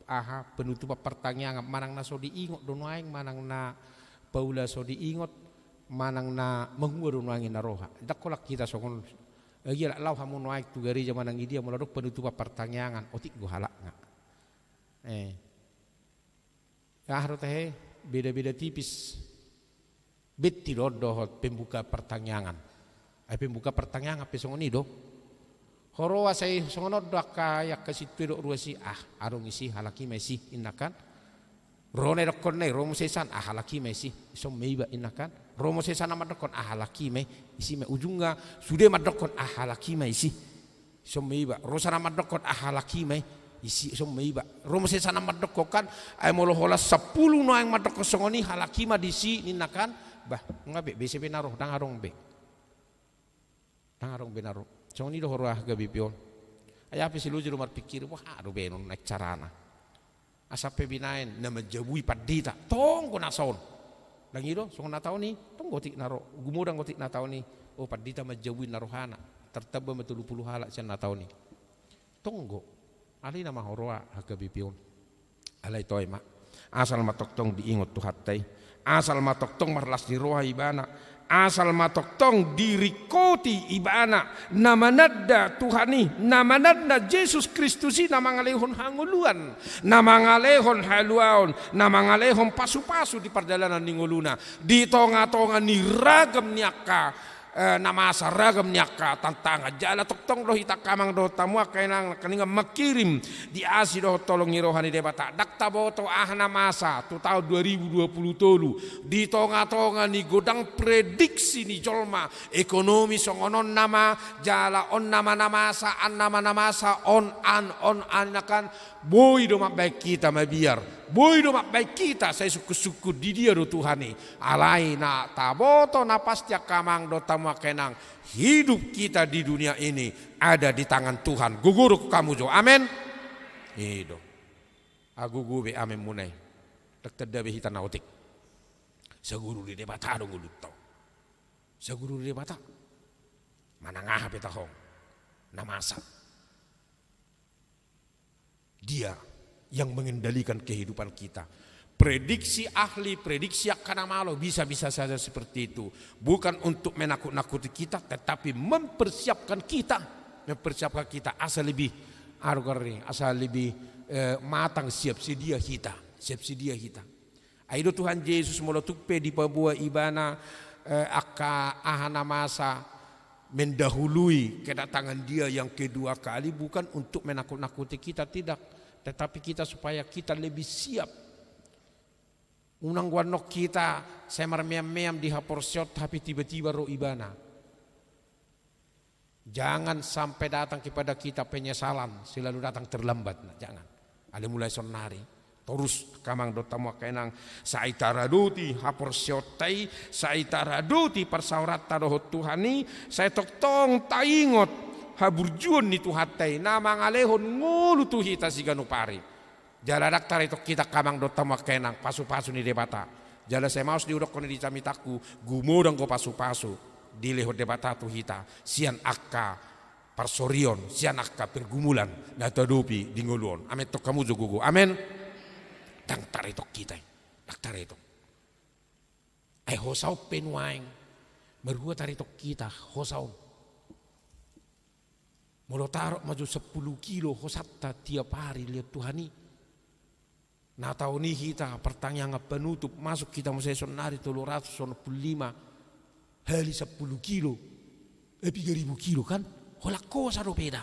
aha, penutupan partangiangan, manang na so diingot do nuaeng, manang na paula so diingot, manang na manguba do nuaeng i na roha. Ndang holan hita songon, eh, ia laho hamu nuaeng tu gareja manang idia, molo adong penutupan partangiangan, otik do halakna. Eh. Aha do tahe, beda-beda tipis. Beti do on dohot pembukaan partangiangan. Ai pembukaan partangiangan pe songon i do. Huroha sai songon on do angka, angka sintua dohot ruas i, ah, adong isi, halak i ma isi, ninna kan. Ro na idokkon na i, ro muse sian, ah, halak i ma isi, ison ma iba, ninna kan. Ro muse sian na mandokkon, ah, halak i ma, isi ma, ujungna sude mandokkon, ah, halak i ma isi. Ison ma iba, ro sian na mandokkon, ah, halak i ma i, isi, ison ma iba. Ro muse sian na mandokkon kan, ai molo holan sampulu nuaeng mandokkon songon i, halak i ma disi, ninna kan. Bah, nga be, be ise be na ro, ndang adong be. Ndang adong be na ro. Songon i do huroha H K B P on. Ai aha pe si loja do marpikir, wah, aha do be on naeng carana. Asa pe binaen na manjabui pandita, tonggo na son. Ndang i do, songon na taon i, tonggo otik na ro, gumodang otik na taon i. O, pandita manjabui na rohana, tartamba ma tolu pulu halak sian na taon i. Tonggo, alai na ma huroha H K B P on. Alai toe ma. Asal ma tongtong diingot Tuhanta i. Asal ma tongtong marlas ni roha ibana. Asal ma tongtong diringkoti ibana, na mananda Tuhan i, na mananda Jesus Kristus i, na mangalehon hangoluan, na mangalehon haluaon, na mangalehon pasupasu di pardalanan ni ngoluna, di tongatonga ni ragam ni angka, eh, na masa, ragam ni angka tantangan. Jala tongtong do hita angka amang dohot hamu angka inang nangkaningan mangkirim di asi dohot holong ni roha ni Debata. Ndang taboto aha na masa tu taon dua ribu dua pulu tolu, di tongatonga ni godang prediksi ni jolma, ekonomi songon on nama, jala on nama na masa, an nama na masa, on an, on an, ninna kan. Boi do mambaen hita mabiar, boi do mambaen hita sai sungkunsungkun di dia do Tuhan i. Alai na taboto na pasti angka amang dohot hamu angka inang, hidup kita di dunia ini ada di tangan Tuhan. Gogo do hamu jo. Amen. I do. Agogo be amen muna i. Ndang tanda be hita na otik. Saguru di Debata do ngolunta on. Saguru di Debata. Manang aha pe tahe on, na masa, Dia yang mengendalikan kehidupan kita. Prediksi ahli, prediksi angka na malo, bisa-bisa saja seperti itu. Bukan untuk menakut-nakuti kita, tetapi mempersiapkan kita. Mempersiapkan kita asa lebih, anu, asa lebih, eh, matang, siap sedia hita. Siap sedia hita. Ai do Tuhan Jesus molo tung pe dipaboa ibana, eh, angka aha na masa, mendahului kedatangan Dia yang kedua kali, bukan untuk menakut-nakuti kita, tidak, tetapi kita supaya kita lebih siap. Unang goanhon hita sai marmeam-meam di haporseaon, tapi tiba-tiba ro ibana. Jangan sampai datang kepada kita penyesalan selalu datang terlambat. Nah, jangan. Alai mulai saonari. Torus angka amang dohot hamu angka inang, sai taradoti haporseaonta i, sai taradoti parsaoranta dohot Tuhan i, sai tongtong taingot haburjuon ni Tuhanta i na mangalehon ngolu tu hita siganup ari. Jala ndang taretong hita angka amang dohot hamu angka inang pasu-pasu ni Debata. Jala sai maos diudokkon i di jamitangku, gumodang do pasu-pasu dilehon Debata tu hita sian angka parsorion, sian angka pergumulan na tadopi di ngolu on. Amen, tong hamu jo gogo. Amen. Ndang taretong hita i. Ndang taretong. Ai hosa on pe nuaeng marhua taretong hita hosa on. Molo tarok ma jo sampulu kilo hosanta tiap ari lehon Tuhan i. Na taon i hita partangiangan panutup, masuk hita muse saonari tolu ratus onom pulu lima hali sampulu kilo. Eh, piga ribu kilo kan? Holan hosa dope da.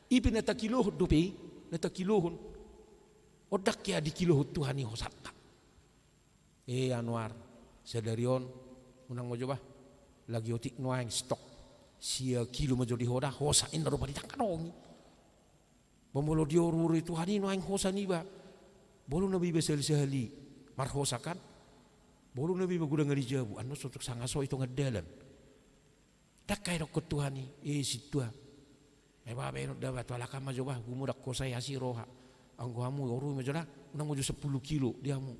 I pe na takilohon dope i, na takilohon. On ndang hea dikilohon Tuhan i hosanta. Eh, Anwar, sadari on unang ma jo bah. Lagi otik nuaeng stok. Sia kilo ma jo di ho da, hosa inna do paritangkadongi. Ba molo dioruoru Tuhan i nuaeng hosa niba. Bolo na be iba sahali-sahali marhosa kan? Bolo na be iba godang ari jabu, annon sotuk sanga so i tonga dalan. Ndang hea didokkon Tuhan i, eh, sintua. Eh, bah, baenon da bah, tu halak an ma jo bah, gumodang hosa i asi roha. Anggo hamu, orui ma jo da, unang ma jo sampulu kilo di hamu.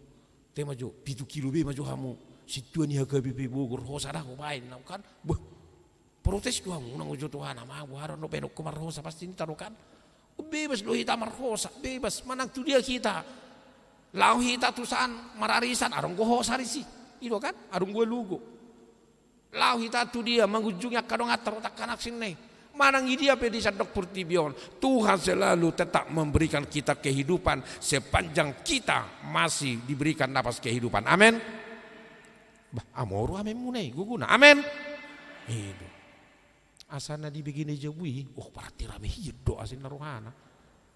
Te ma jo, pitu kilo be ma jo hamu. Sintua ni H K B P Bogor, hosa da, hubaen, nau kan? Bah, protes do hamu, unang ma jo Tuhan, ama, boha do, baenonku marhosa, pasti ninta do kan? Bebas do hita marhosa, bebas, manang tu dia hita. Laho hita tu san, mararisan, adong do hosa disi. I do kan? Adong do lugo. Laho hita tu dia mangunjungi angka donganta dohot angka na asing i. Manang i dia pe di sandok portibi on, Tuhan selalu tetap memberikan kita kehidupan sepanjang kita masih diberikan napas kehidupan. Amen. Bah, amoru amenmuna i, gogona. Amen. I do. Asa na dibege na i jabu i, oh, berarti rame hian do, asa ninna rohana.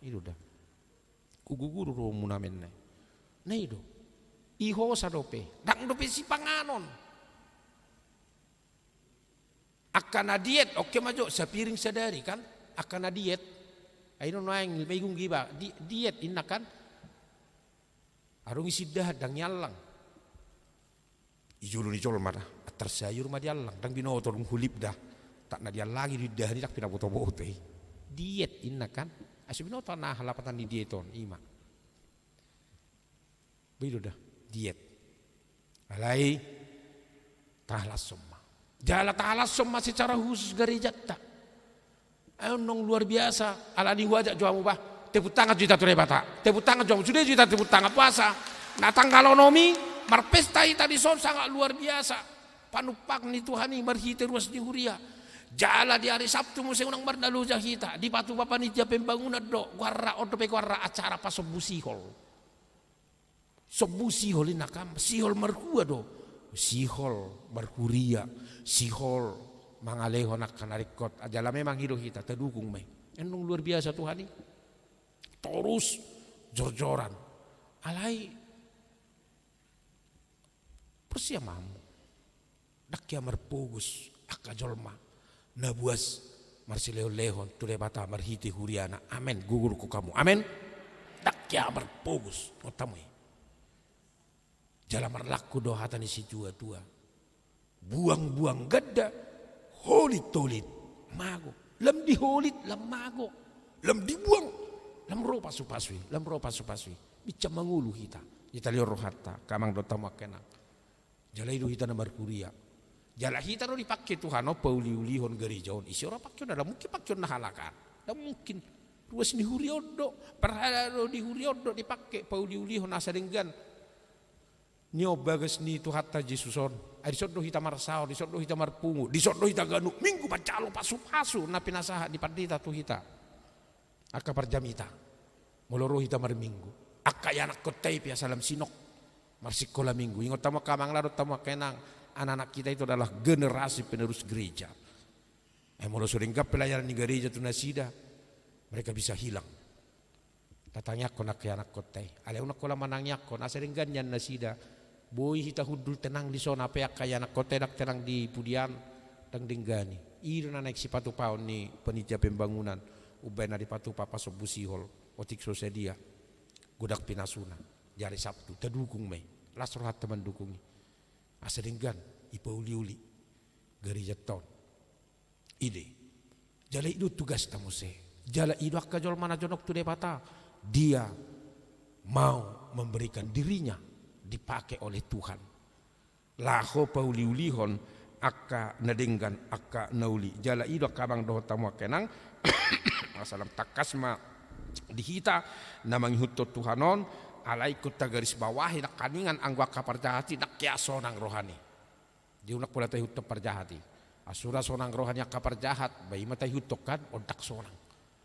I do da. Hugogo do rohamuna, amen, na i. Na i do. I hosa dope. Ndang dope sipanganon. Angka na diet, oke ma jo, sapiring sadari kan? Angka na diet. Ai do nuaeng, maigung iba. Di-, diet inna kan? Adong i sindahan, ndang iallang. I jolo ni jolma da, antar sayur ma diallang, ndang binoto dung hulip da. Tak na diallangi do indahan i, ndang pinaboto-boto i. Diet inna kan? Ai so binoto na aha lapatan ni diet on, i ma. Bah, i do da, diet. Alai, tahalashon ma. Jala tahalashon ma secara khusus garejanta. Ai on nunga luar biasa, ala ni huajak jo hamu bah. Tepuk tangan jo hita tu Debata. Tepuk tangan jo hamu. Sude jo hita tepuk tangan. Puasa. Na tanggal onom i, marpesta hita dison sangat luar biasa. Panumpak ni Tuhan i marhite ruas ni huria. Jala di ari Sabtu muse unang marnaloja hita. Dipatupa panitia pembangunan do. Goarna, on dope goarna acara pasombu sihol. Sombu sihol inna kan, sihol marhua do. Sihol marhuria, sihol mangalehon angka na ringkot. Jala memang i do hita, tadukung ma i. Endung luar biasa Tuhan i. Torus jorjoran. Alai, porsiamanmu. Ndang hea marpogos angka jolma na buas marsilehon-lehon tu Debata marhite huriana. Amen. Gogo do hamu. Amen. Ndang hea marpogos. Otamu i. Jala marlaku do hata ni situa-tua. Buang-buang ganda, holit-holit mago. Lam diholit, lam mago. Lam dibuang, lam ro pasu-pasu i, lam ro pasu-pasu i. Bincang mangolu hita. Hita lehon rohanta, angka amang dohot hamu angka inang. Jala i do hita na marhuria. Jala hita do dipangke Tuhan on pauli-ulihon gareja on. Ise ora pangkeonna, ndang mungkin pangkeonna halak an. Ndang mungkin. Ruas ni huria on do. Parhalado di huria on do dipangke pauli-ulihon asa denggan. Ni on bagas ni Tuhanta Jesus on. Ai dison do hita marsaor, dison do hita marpungu, dison do hita ganup minggu manjalo pasu-pasu na pinasahat ni pandita tu hita. Angka parjamita. Molo ro hita marminggu. Angka ianakkonta i pe asa lam sinok. Marsikola minggu. Ingot hamu angka amang laho dohot hamu angka inang. Anak-anak kita itu adalah generasi penerus gereja. Eh, molo so denggan pelayanan ni gareja tu nasida, mereka bisa hilang. Tatangiangkon angka ianakkonta i. Alai unang holan manangiangkon, asa denggan nian nasida. Boi hita hundul tenang di son, pe angka ianakhonta ndang tenang di pudian, ndang denggan i. I do na naeng sipatupaon ni panitia pembangunan, umbaen na dipatupa pasombu sihol, otik so sadia godang pinasuna. Di ari Sabtu tadukung ma i, las rohanta mandukung i. Asa denggan ipauliuli garejanta on. I do i. Jala i do tugasta muse. Jala i do angka jolma na jonok tu Debata. Dia mau memberikan dirinya dipakai oleh Tuhan laho pauliulihon angka na denggan, angka na uli. Jala i do angka amang dohot hamu angka inang, asa lam tangkas ma di hita na mangihuthon Tuhan on, alai ingkon tagarisbawahi nangkaningan anggo angka parjahat i ndang hea sonang rohana. Dia unang pola taihuthon parjahat i. Asura sonang roha ni angka parjahat, ba i ma taihuthon kan, on ndang sonang.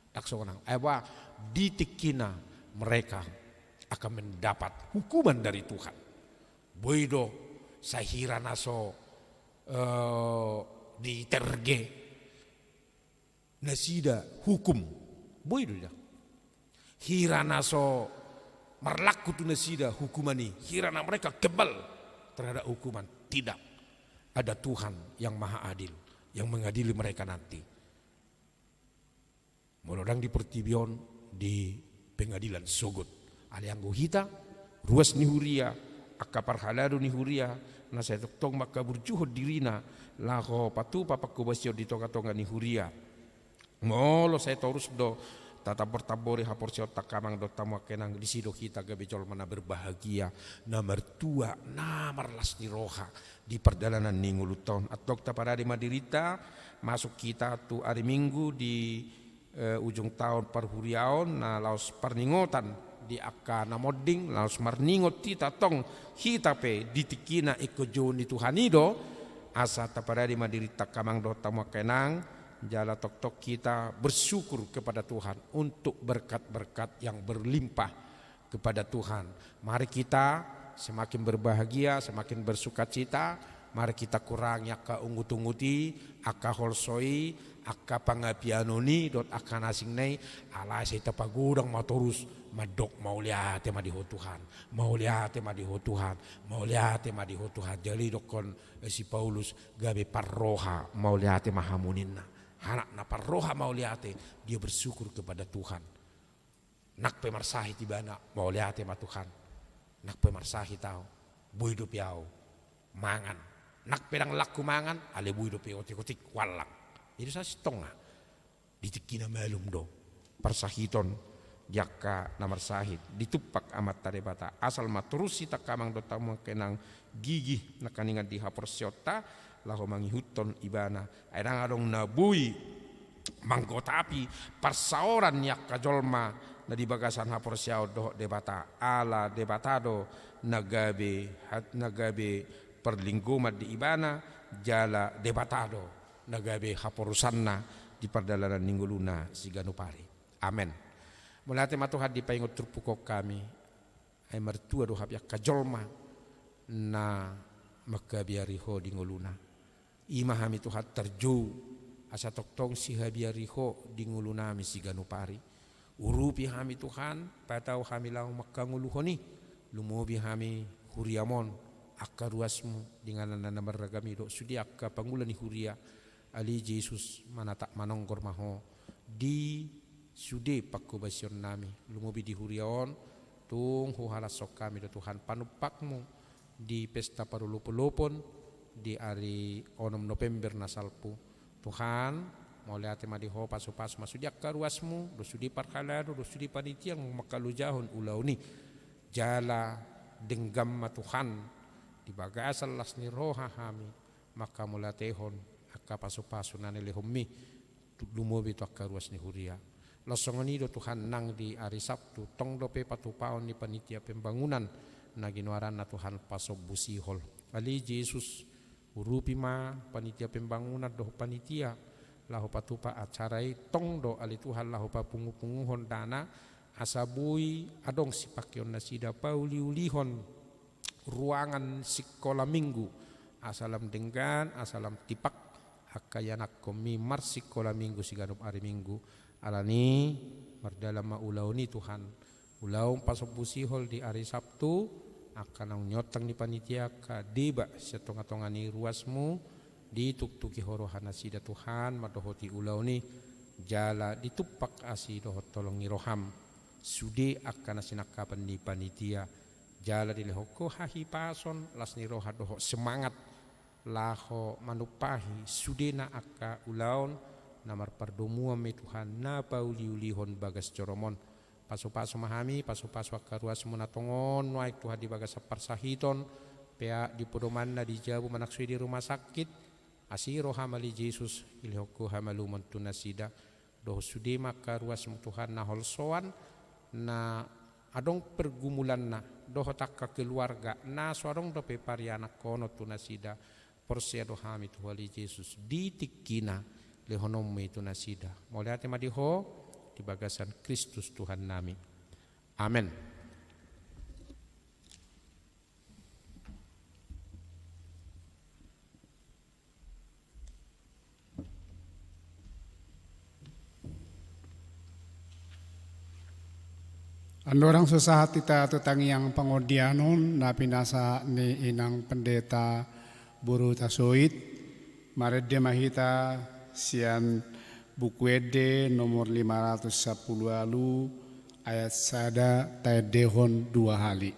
Ndang sonang. Ai ba, di tingkina mereka akan mendapat hukuman dari Tuhan. Boi do, sahira na so, eh, diterge nasida hukum. Boi do da. Hira na so marlaku tu nasida hukuman i, hira na mereka kebal terhadap hukuman. Tidak. Ada Tuhan yang maha adil, yang mengadili mereka nanti. Molo ndang di portibi on, di pengadilan sogot. Alai anggo hita, ruas ni huria, angka parhalado ni huria, na sai tongtong mangkaburjuhon dirina, laho patupa pangkobasion di tongatonga ni huria. Molo sai torus do tatambor-tambori haporseaonta angka amang dohot hamu angka inang, disi do hita gabe jolma na berbahagia, na martua, na marlas ni roha di pardalanan ni ngolunta on. Antong taparade ma dirinta, masuk hita tu ari Minggu di, eh, ujung taon parhuriaon, na laos parningotan di angka na monding, laos marningot hita, antong hita pe di tingkina ingkon jouon ni Tuhan i do, asa taparade ma dirinta angka amang dohot hamu angka inang, jala tongtong hita bersyukur kepada Tuhan untuk berkat-berkat yang berlimpah kepada Tuhan. Mari kita semakin berbahagia, semakin bersukacita, mari kita kurangi angka ungut-ungut i, angka holso i, angka pangapianon i, dohot angka na asing na i, alai sai tapagodang ma torus, mandok mauliate ma di Ho Tuhan, mauliate ma di Ho Tuhan, mauliate ma di Ho Tuhan. Jala i dohonon, eh, si Paulus, gabe parroha mauliate ma hamu ninna. Halak na parroha mauliate, dia bersyukur kepada Tuhan. Nang pe marsahit ibana, mauliate ma Tuhan. Nang pe marsahit ahu, boi dope ahu mangan. Nang pe ndang laku mangan, alai boi dope otik-otik huallang. Jadi sasintongna di tingki na malum do parsahiton di angka na marsahit, ditumpak Amanta Debata. Asal ma torus hita angka amang dohot hamu angka inang gigih nangkaningan di haporseaonta, laho mangihuthon ibana. Ai ndang adong na boi manggotapi parsaoran ni angka jolma na di bagasan haporseaon dohot Debata. Ala Debata do na gabe hat-, na gabe parlinggoman di ibana, jala Debata do na gabe haporusanna di pardalanan ni ngoluna siganup ari. Amen. Mauliate ma Tuhan dipaingot turpuk on hami. Ai martua do hami angka jolma na mangkabiari Ho di ngoluna. I ma hami Tuhan tarjou asa tongtong sihabiari Ho di ngolunami siganup ari. Urupi hami Tuhan, patau hami laho mangkangoluhon i, lumobi hami huriam on, angka ruasmu, di inganan na marragam i dohot sude angka pangula ni huria, ale Jesus, manatap manonggor ma Ho di sude pangkobasionnami, lumobi di huria on, tung huhalashon hami do Tuhan panumpakmu di pesta parolopolopon di ari onom November na salpu. Tuhan, mauliate ma di Ho, pasupasu ma sude angka ruasmu, dohot sude parhalado, dohot sude panitia na mangkalojahon ulaon i. Jala denggan ma Tuhan, di bagasan las ni roha hami mangkamauliatehon angka pasupasu na nilehonmi, tu-, lumobi tu angka ruas ni huria. Laos songon i do Tuhan nang di ari Sabtu, tong dope patupaon ni panitia pembangunan na ginoaranna Tuhan pasombu sihol. Ale Jesus, urupi ma panitia pembangunan dohot panitia laho patupa acara i, tong do ale Tuhan laho papungupunguhon dana, asa boi adong sipangkeon nasida pauliulihon ruangan sikola minggu, asa lam denggan, asa lam tipak angka ianakhonmi marsikola minggu siganup ari Minggu. Alani i mardalan ma ulaon i Tuhan, ulaon pasombu sihol di ari Sabtu, Angka naung niontang ni panitia angka deba sian tonga-tonga ni ruasmu, dituktuki Ho roha nasida Tuhan, mandohoti ulaon i, jala ditumpak asi dohot holong ni roham sude angka na sinangkapan ni panitia, jala dilehon Ho hahipason, las ni roha dohot semangat laho manumpahi sudena angka ulaon na marpardomuan i Tuhan, na pauliulihon bagas joroM on. Pasupasu ma hami, pasupasu angka ruasmu na tongon nuaeng Tuhan di bagasan parsahiton, peak di podomanna, di jabu manang sude di rumah sakit, asi roham ale Jesus, dilehon Ho hamalumon tu nasida, dohot sude ma angka ruasmu Tuhan na holsoan, na adong pergumulanna, dohot angka keluarga na so adong dope parianakhonon tu nasida, porsea do hami tu Ho ale Jesus, di tingkina lehononmu i tu nasida. Mauliate ma di Ho, di bagasan Kristus Tuhannami. Amen. Andorang so sahat hita tu tangiang pangordianon na pinasahat ni inang pendeta boru tasoit, marende ma hita sian Buku Ende nomor lima ratus sampulu ualu, ayat sada, taendehon dua hali.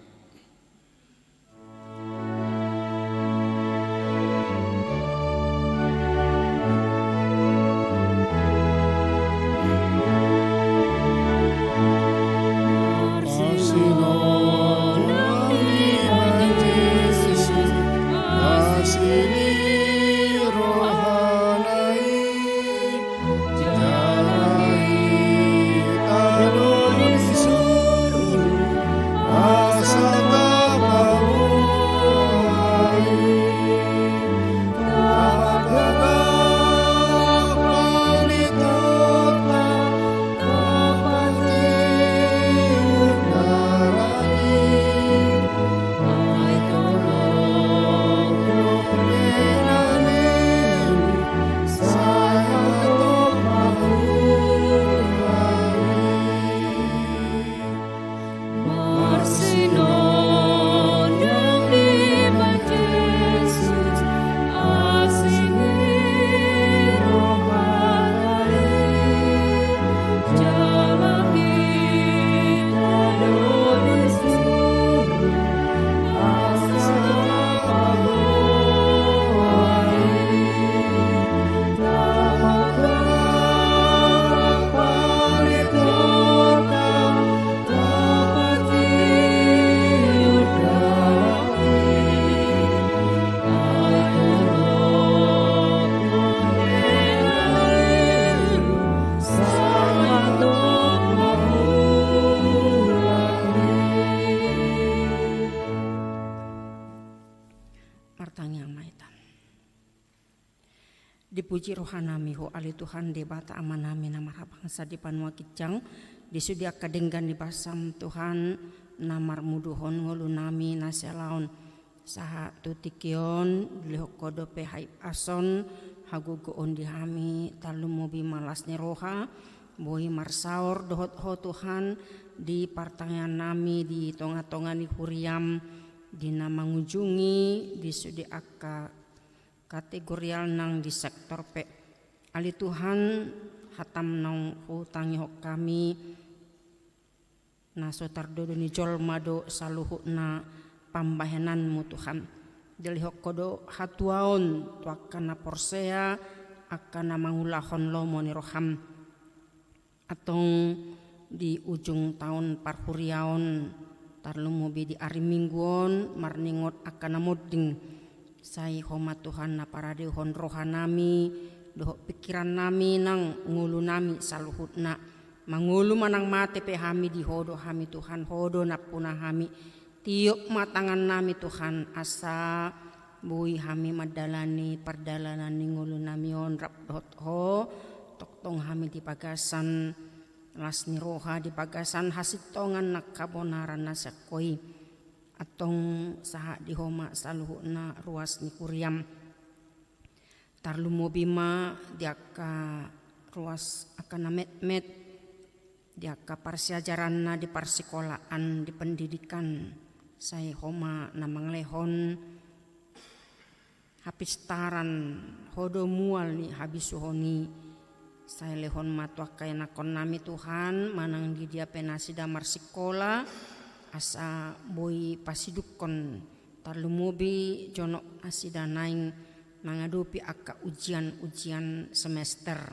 Martangiang ma hita. Dipuji rohanami Ho ale Tuhan Debata Amanami na marhabangsa di banua ginjang, di sude angka denggan ni basaM Tuhan, na marmuduhon ngolunami na sialaon. Sahat tu tingki on dilehon Ho dope hahipason, hagogoon di hami, tarlumobi ma las ni roha, boi marsaor dohot Ho Tuhan, di partangiangnami di tonga-tonga ni huriaM, di na mangujungi, di sude angka kategorial nang di sektor pe. Ale Tuhan, hataM naung hutangihon hami, na so tardodo ni jolma do saluhutna pambahenanMu Tuhan. Dilehon Ho do hatuaon tu angka na porsea, angka na mangulahon lomo ni rohaM. Antong di ujung taon parhuriaon, tarlumobi di ari Minggu on, marningot angka na monding. Sai Ho ma Tuhan na paradehon rohanami, dohot pingkirannami nang ngolunami saluhutna. Mangolu manang mate pe hami di Ho do hami Tuhan, Ho do nampuna hami. Tiop ma tangannami Tuhan, asa boi hami mandalani pardalanan ni ngolunami on rap dohot Ho, tongtong hami di bagasan las ni roha, di bagasan hasintongan nang habonaran na sian Ho i. Antong sahat di Ho ma saluhutna ruas ni huriaM. Tarlumobi ma di angka ruas angka na metmet, di angka parsiajaranna, di parsikolaan, di pendidikan, Sai Ho ma na mangalehon hapistaran, Ho do mual ni habisuhon i. Sai lehon ma tu angka ianakkonnami Tuhan, manang di dia pe nasida marsikola, asa boi pasidungkon, tarlumobi jonok nasida naeng mangadopi angka ujian-ujian semester.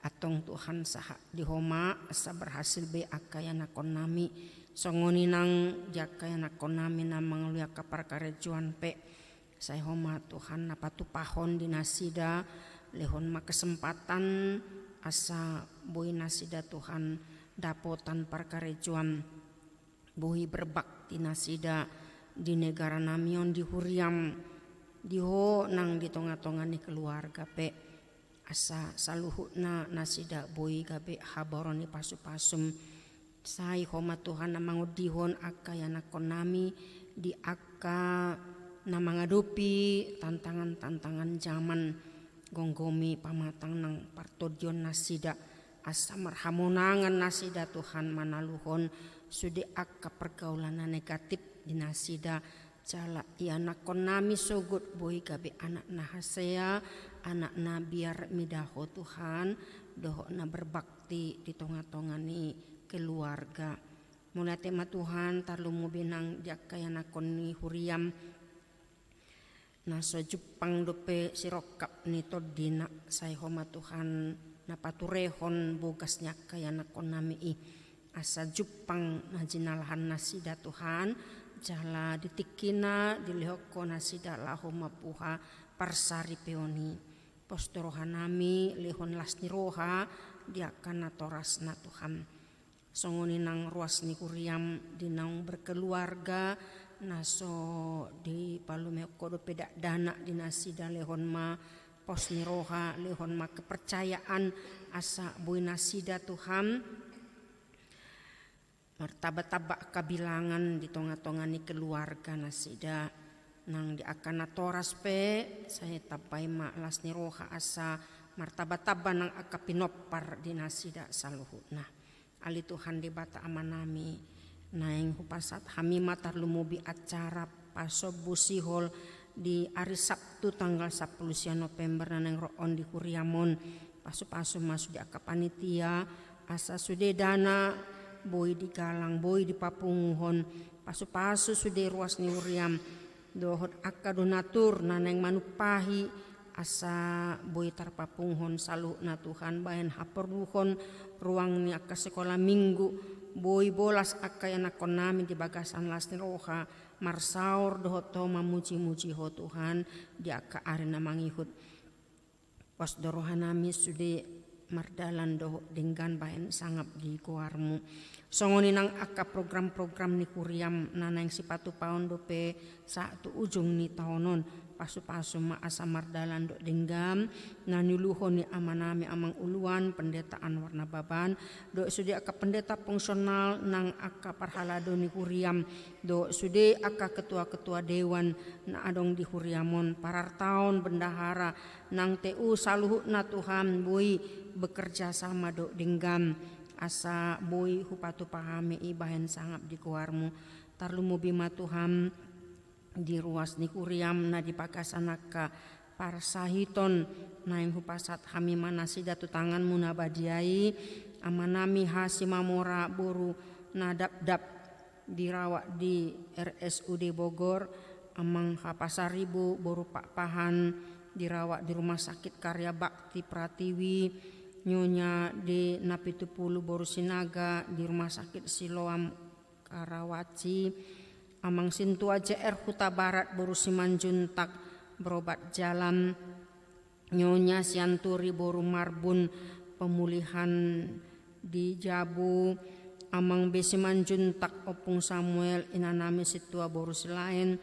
Antong Tuhan, sahat di Ho ma asa berhasil be angka ianakkonnami. Songon i nang di angka ianakkonnami na mangalului angka parkarejoan pe, sai Ho ma Tuhan na patupahon di nasida, lehon ma kesempatan asa boi nasida Tuhan dapotan parkarejoan, boi berbakti nasida di negaranami on, di huriam, di Ho nang di tonga-tonga ni keluarga pe. Asa saluhutna nasida boi gabe habaoran ni pasu-pasum. Sai Ho ma Tuhan na mangondihon angka ianakkonnami di angka na mangadopi tantangan-tantangan jaman, gomgomi pamatang nang partondion nasida, asa marhamonangan nasida Tuhan manaluhon sude angka pergaulan na negatif di nasida, jala ianakkonnami sogot boi gabe anak na hasea, anak na biar mida Ho Tuhan, dohot na berbakti di tonga-tonga ni keluarga. Mauliate ma Tuhan, tarlumobi nang di angka ianakkon ni huriam, na so jumpang dope sirongkap ni tondina, sai Ho ma Tuhan na paturehon bogas ni angka ianakkonnami i. Asa jumpang na jinalahan nasida Tuhan, jala di tingkina dilehon Ho nasida laho mambuha parsaripeon i. Pos do rohanami, lehon las ni roha di angka natorasna Tuhan. Songon i nang ruas ni huriam di naung berkeluarga, na so dipalumehon Ho dope dakdanak di nasida, lehon ma pos ni roha, lehon ma kepercayaan, asa boi nasida Tuhan martamba-tamba angka bilangan di tonga-tonga ni keluarga nasida. Nang di angka natoras pe, sai tambai ma las ni roha asa martamba-tamba nang angka pinompar di nasida saluhutna. Ale Tuhan Debata Amanami, naeng hupasahat hami ma tarlumobi acara pasombu sihol di ari Sabtu tanggal sampulu sia November na naeng ro on di huriam on. Pasu-pasu ma sude angka panitia, asa sude dana boi digalang, boi dipapunguhon. Pasu-pasu sude ruas ni huriam dohot angka donatur na naeng manumpahi, asa boi tarpapunguhon saluhutna Tuhan, bahen haporluhon ruang ni angka sikola minggu, boi bolas angka ianakkonnami di bagasan las ni roha, marsaor dohot Ho, mamuji-muji Ho Tuhan di angka ari na mangihut. Pos do rohanami sude mardalan dohot denggan bahen sangap di goarmu. Songon i nang angka program-program ni huriam na naeng sipatupaon dope sahat tu ujung ni taon on. Pasu-pasu ma asa mardalan dohot denggan na niuluhon ni amanami Amang Uluan Pendeta Anwar Nababan, dohot sude angka pendeta fungsional nang angka parhalado ni huriam, dohot sude angka ketua-ketua dewan na adong di huriam on, parartaon, bendahara, nang T U saluhutna Tuhan, boi bekerja sama dohot denggan, asa boi hupatupa hami i bahen sangap di goarmu. Tarlumobi ma Tuhan di ruas ni huriam na di bagasan angka parsahiton, naeng hupasahat hami ma nasida tu tanganmu na badia i, amanami Hasimamora boru Nadapdap, dirawat di R S U D Bogor, Amang Hapasaribu boru Pakpahan, dirawat di Rumah Sakit Karya Bakti Pratiwi, Nyonya D Napitupulu boru Sinaga di Rumah Sakit Siloam Karawaci, Amang Sintua J R Hutabarat boru Simanjuntak, berobat jalan, Nyonya Sianturi boru Marbun, pemulihan di jabu, Amang B Simanjuntak, Ompung Samuel, inanami Sintua boru Silaen,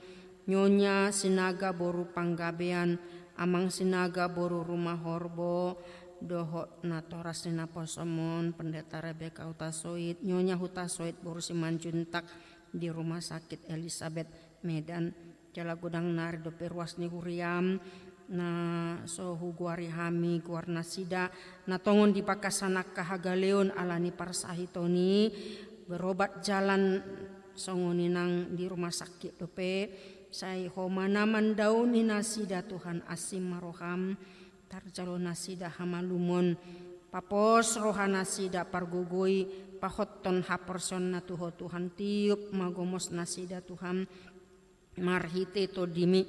Nyonya Sinaga boru Panggabean, Amang Sinaga boru Rumahorbo, dohot natoras ni naposom on, Pendeta Rebeka Hutasoit, Nyonya Hutasoit boru Simanjuntak di Rumah Sakit Elizabeth Medan. Jala godang nari dope ruas ni huriam na so hugoari hami goar nasida, na tongon di bagasan angka hagaleon ala ni parsahiton i, berobat jalan Songon i nang di rumah sakit dope, sai Ho ma na mandaoni nasida Tuhan, asi ma roham, tarjalo nasida hamalumon, papos roha nasida, pargogoi, pahothon haporseaonna tu Ho Tuhan, tiop ma gomos nasida Tuhan, marhite Tondimi,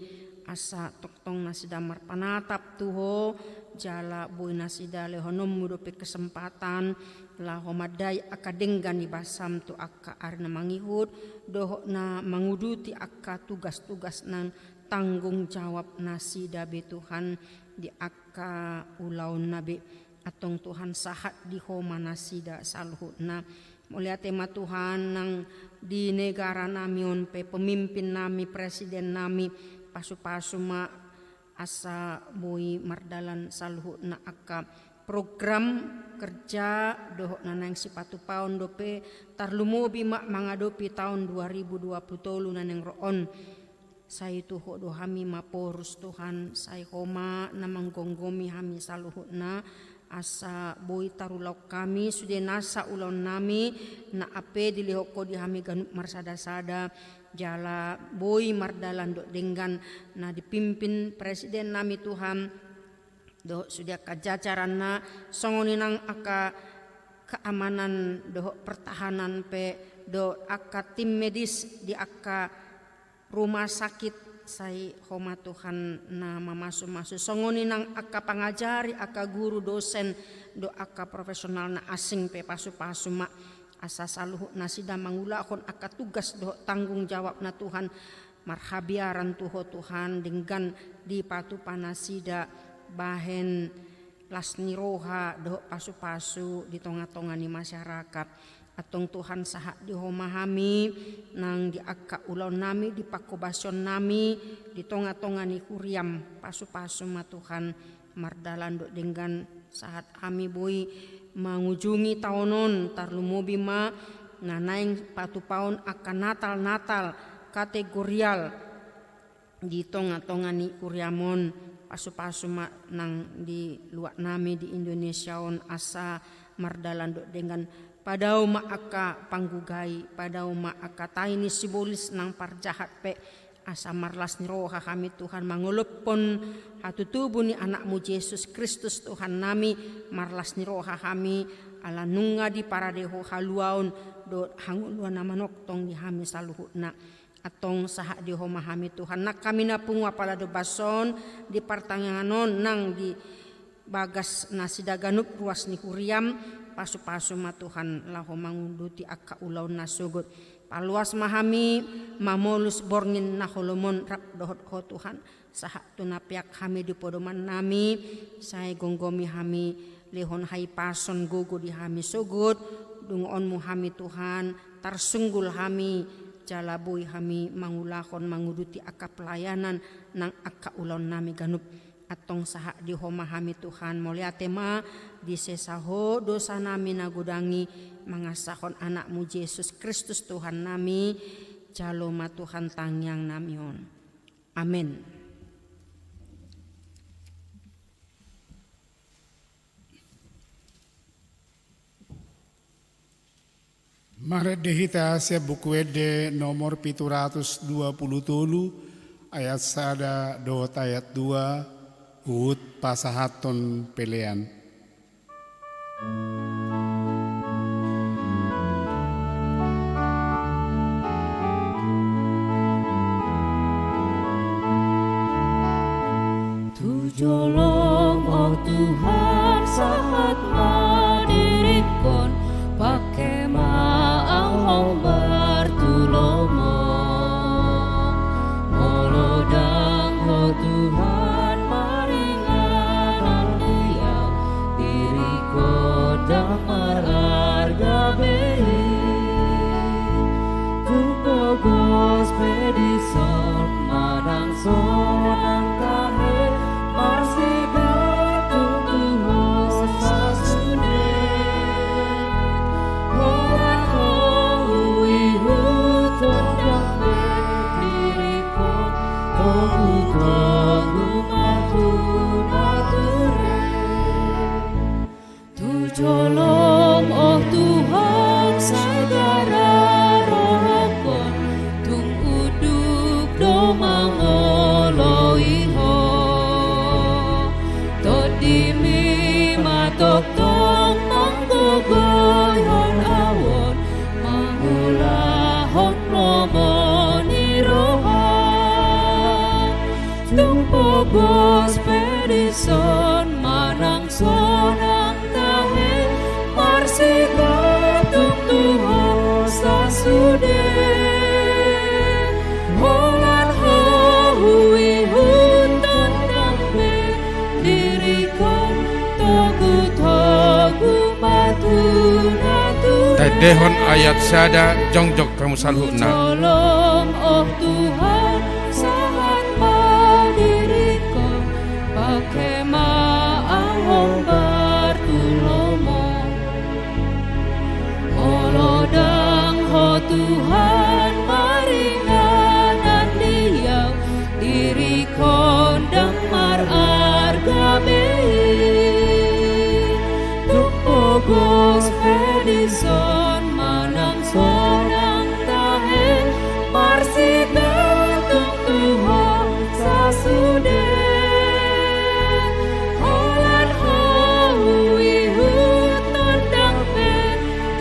asa tongtong nasida marpanatap tu Ho, jala boi nasida lehononmu dope kesempatan, laho mandai angka denggan ni basam tu angka ari na mangihut, dohot na manguduti angka tugas-tugas na tanggung jawab nasida be Tuhan di angka ulaonna be. Antong Tuhan, sahat di Ho ma nasida saluhutna. Mauliate ma Tuhan nang di negara nami on pe, pemimpin nami, presiden nami, pasu-pasu ma asa boi mardalan saluhutna angka program kerja dohot na naeng sipatupaon dope, tarlumobi ma mangadopi taon dua ribu dua puluh tolu na naeng ro on. Sai tu Ho do hami maporus Tuhan, sai Ho ma na manggomgomi hami saluhutna, asa boi tarulahon hami sude nasa ulaon nami, na hape dilehon Ho di hami ganup marsada-sada, jala boi mardalan dohot denggan na dipimpin presiden nami Tuhan, dohot sude angka jajaranna, songon i nang angka keamanan dohot pertahanan pe, dohot angka tim medis di angka rumah sakit, sai Ho ma Tuhan na mamasu-masu. Songon i nang angka pangajari, angka guru, dosen, dohot angka profesional na asing pe, pasu-pasu ma asa saluhut nasida mangulahon angka tugas dohot tanggung jawabna Tuhan, marhabiaran tu Ho Tuhan, denggan dipatupa nasida bahen las ni roha dohot pasu-pasu di tonga-tonga ni masyarakat. Antong Tuhan, sahat di Ho ma hami nang di angka ulaon nami, di panghobasion nami, di tonga-tonga ni huriam, pasu-pasu ma Tuhan, mardalan dohot denggan, sahat hami boi mangujungi taon on, tarlumobi ma na naeng patupaon angka Natal-Natal kategorial di tonga-tonga ni huriam on, pasu-pasu ma nang di luat nami di Indonesia on, asa mardalan dohot denggan, padao ma angka panggugai, padao ma angka tai ni sibolis nang parjahat pe, asa marlas ni roha hami Tuhan mangolophon hatutubu ni Anakmu Jesus Kristus Tuhan nami, marlas ni roha hami, ala nunga diparade Ho haluaon dohot hangoluan na manongtong di hami saluhutna. Antong sahat di Ho ma hami Tuhan, nang hami na pungu apala do bason di partangiangan on nang di bagas nasida ganup ruas ni huriam, pasu-pasu ma Tuhan laho manguduti angka ulaon na sogot. Paloas ma hami mamolus borngin na holom on rap dohot Ho Tuhan, sahat tu na peak hami di podoman nami, sai gomgomi hami, lehon hahipason gogo di hami sogot, dungoonmu hami Tuhan, tarsunggul hami, jala boi hami mangulahon manguduti angka pelayanan nang angka ulaon nami ganup. Antong sahat di Ho ma hami Tuhan, mauliate ma disesa Ho dosa nami na godang i, mangasahon Anakmu Jesus Kristus Tuhan nami, jalo ma Tuhan tangiang nami on. Amen. Marende hita sian Buku Ende nomor pitu ratus dua pulu tolu, ayat sada dohot ayat dua, huhut pasahathon pelean. Tu jolom, o Tuhan, sahat ma diringkon, pangke ma au Ho martulomong. Molo ndang Ho Tuhan maringanan di au, diringkon ndang mararga be i. Tung pogos pe dison manang sonang tahe, marsigantung tu Ho sasude. Holan Ho huihuthon, ndang be diringkon, togutogu ma tu na ture. Tu jolom, o Tuhan, sai gara rohangkon, mangoloi ho. Tondimi ma tongtong manggogoihon ahu on, mangulahon lomo ni roha. Tung pogos pe dison manang sonang tahe, marsigantung tu ho sasude. Holan ho huihuthon dambe, dirik on togutogu ma tu nature. Taendehon ayat sada, jongjong hamu saluhutna. Tolong, oh Tuhan, sahat ma dirik on, pangke ma ahu hombar tu lomo. Molo ndang ho Tuhan maringanan di ahu, dirik on ndang mararga be i. Tung pogos pe dison manang sonang tahe, marsigantung tu ho sasude. Holan ho huihuthon dambe,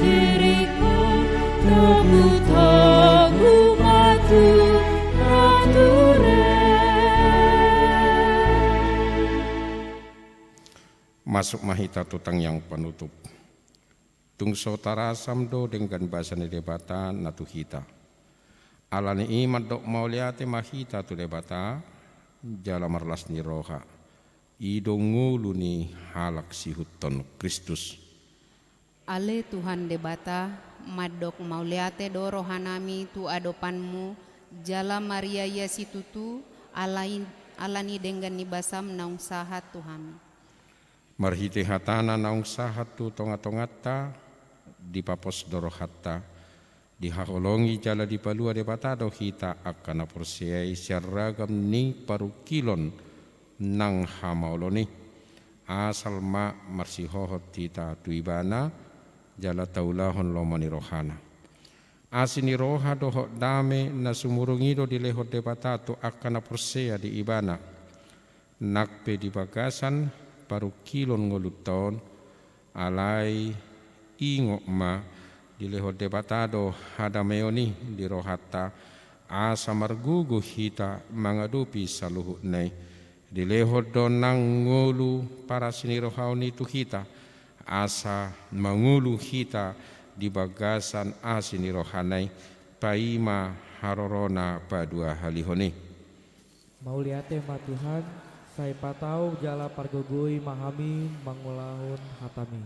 dirik on togutogu ma tu nature. Masuk ma hita tu tangiang panutup. Tung so tarasam do denggan basa ni Debata na tu hita. Ala ni i mandok mauliate ma hita tu Debata, jala marlas ni roha. I do ngolu ni halak siihuthon Kristus. Ale Tuhan Debata, mandok mauliate do rohanami tu adopanmu, jala mariaia situtu, ala i, ala ni denggan ni basam naung sahat tu hami. Marhite hatana naung sahat tu tongatonganta, dipapos do rohanta, dihaholongi jala dipalua Debata do hita angka na porsea i sian ragam ni parungkilon nang hamaolon i. Asal ma marsihohot hita tu Ibana, jala taulahon lomo ni rohana. Asi ni roha dohot dame na sumurung i do dilehon Debata tu angka na porsea di Ibana. Nang pe di bagasan parungkilon ngolunta on, alai ingot ma, dilehon Debata do hadameon i di rohanta, asa margogo hita mangadopi saluhutna i. Dilehon do nang ngolu parasi ni roha on i tu hita, asa mangolu hita di bagasan asi ni rohana i, paima harorona paduahalihon i. Mauliate ma Tuhan, sai patau jala pargogoi ma hami mangulahon hatami.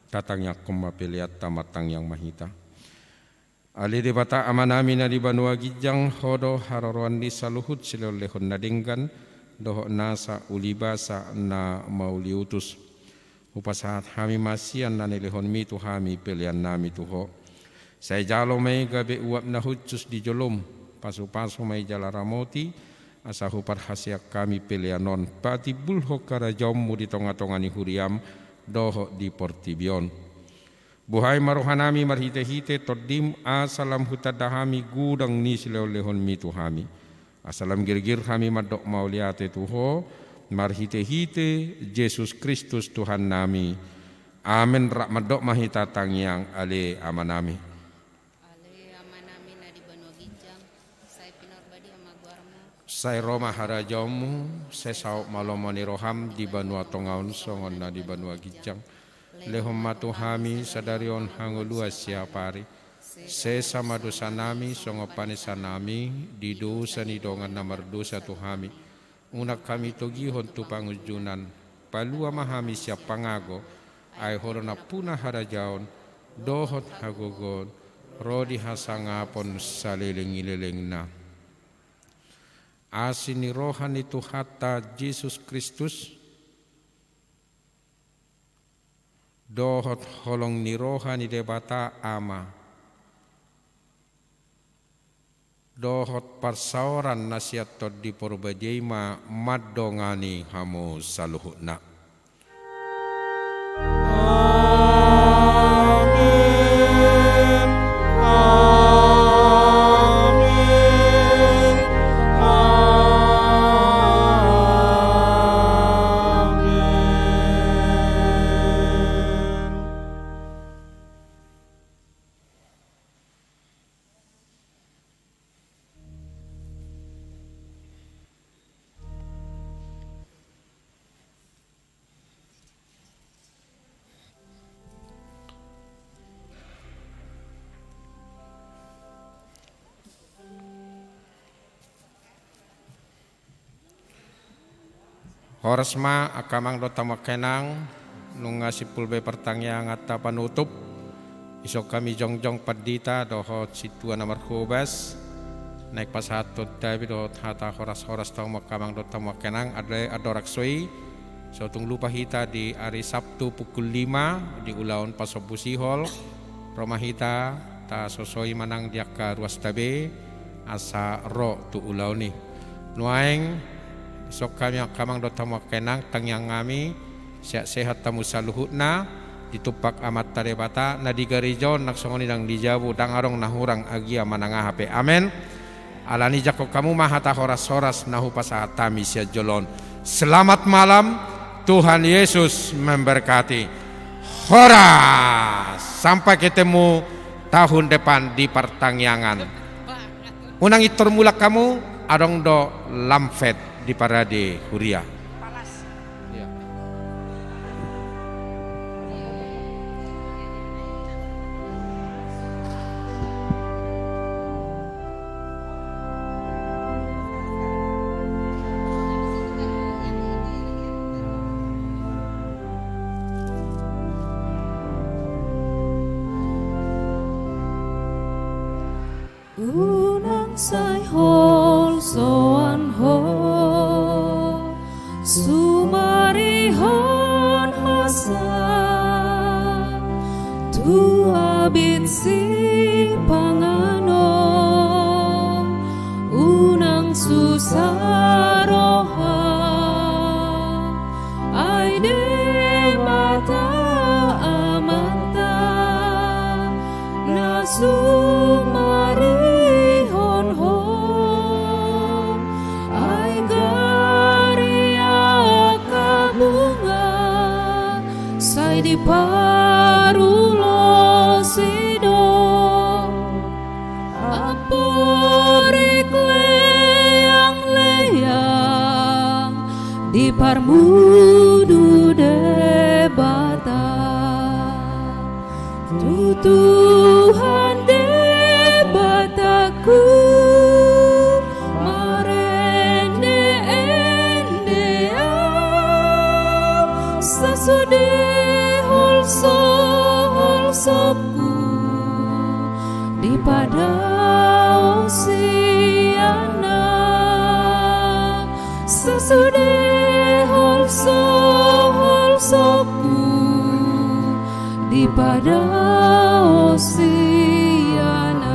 Tatangiangkon ma peleanta, martangiang ma hita. Ale Debata Amanami na di banua ginjang, Ho do haroroan ni saluhut silehonlehon na denggan, dohot nasa ulibasa na mauliutus. Hupasahat hami ma sian na nilehonmi tu hami peleannami tu Ho. Sai jalo ma i gabe uap na hushus di jolom, pasupasu ma i jala ramoti, asa huparhaseang hami pelean on patimbulhon harajaonmu di tongatonga ni huriam, dohot di portibi on. Buhai ma rohanami marhitehite Tondim, asa lam hutanda hami godang ni silehonlehonmi tu hami. Asa lam girgir hami mandok mauliate tu Ho, marhitehite Jesus Kristus Tuhannami. Amen. Rap mandok ma hita tangiang, Ale Amanami. Ale Amanami na di banua ginjang, sai pinarbadia ma goarmu. Sai ro ma harajaonmu, sai saut ma lomo ni roham di banua tonga on songon na di banua ginjang. Lehon ma tu hami sadari on hangoluan siapari. Sesa ma dosanami songon panesanami di dosa ni dongan na mardosa tu hami. Unang hami togihon tu pangunjunan. Palua ma hami sian pangago. Ai Ho do nampuna harajaon, dohot hagogoon, ro di hasangapon saleleng ni lelengna. Asi ni roha ni Tuhanta Jesus Kristus, dohot holong ni roha ni Debata Ama, dohot parsaoran na sian Tondi Porbadia i ma mandongani hamu saluhutna. Amen. Amen. Horas ma angka amang dohot hamu angka inang, nunga simpul be partangianganta panutup. Dison hami jongjong pandita dohot sintua na marhobas, naeng pasahathon tabi dohot hata horas-horas tu hamu angka amang dohot hamu angka inang. Andorang so i, so tung lupa hita di ari Sabtu pukul lima di ulaon pasombu sihol, ro ma hita tasosoi manang di angka ruasta be, asa ro tu ulaon i. Nuaeng, dison hami angka amang dohot hamu angka inang, tangiang hami, sehat-sehat hamu saluhutna, ditumpak Amanta Debata, na di gareja on nang songon i nang di jabu, ndang adong na hurang agia manang aha pe. Amen. Alani i jangkon hamu ma hata horas-horas na hupasahat hami sian jolo on. Selamat malam, Tuhan Yesus memberkati. Horas! Sampai ketemu tahun depan di partangiangan. Unang pintor mulak hamu, adong do lamfet di parade huria. Unang sai holsoan ho sumarihon hasa tu abit sipanganon, unang susa roha, ai Debata Amanta na sumarihon ho. Ai gari angka bunga sai diparulosi do, amporik leang-leang diparmudu Debata. Tu Tuhan Debatangku marende-ende ahu, sasude holso-holsoku dipadaosi Anak. Sasude holso-holsoku dipadaosi Anak.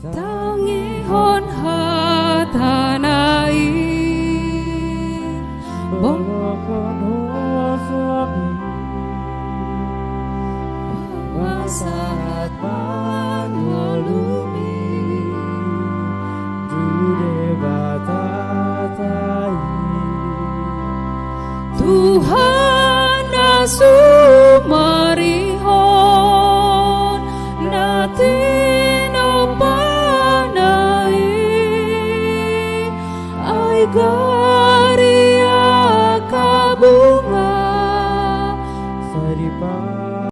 Tangihon hatana i, bongkon ho sabi, pasahat pangolumi tu Debata ta i. Tuhan na suma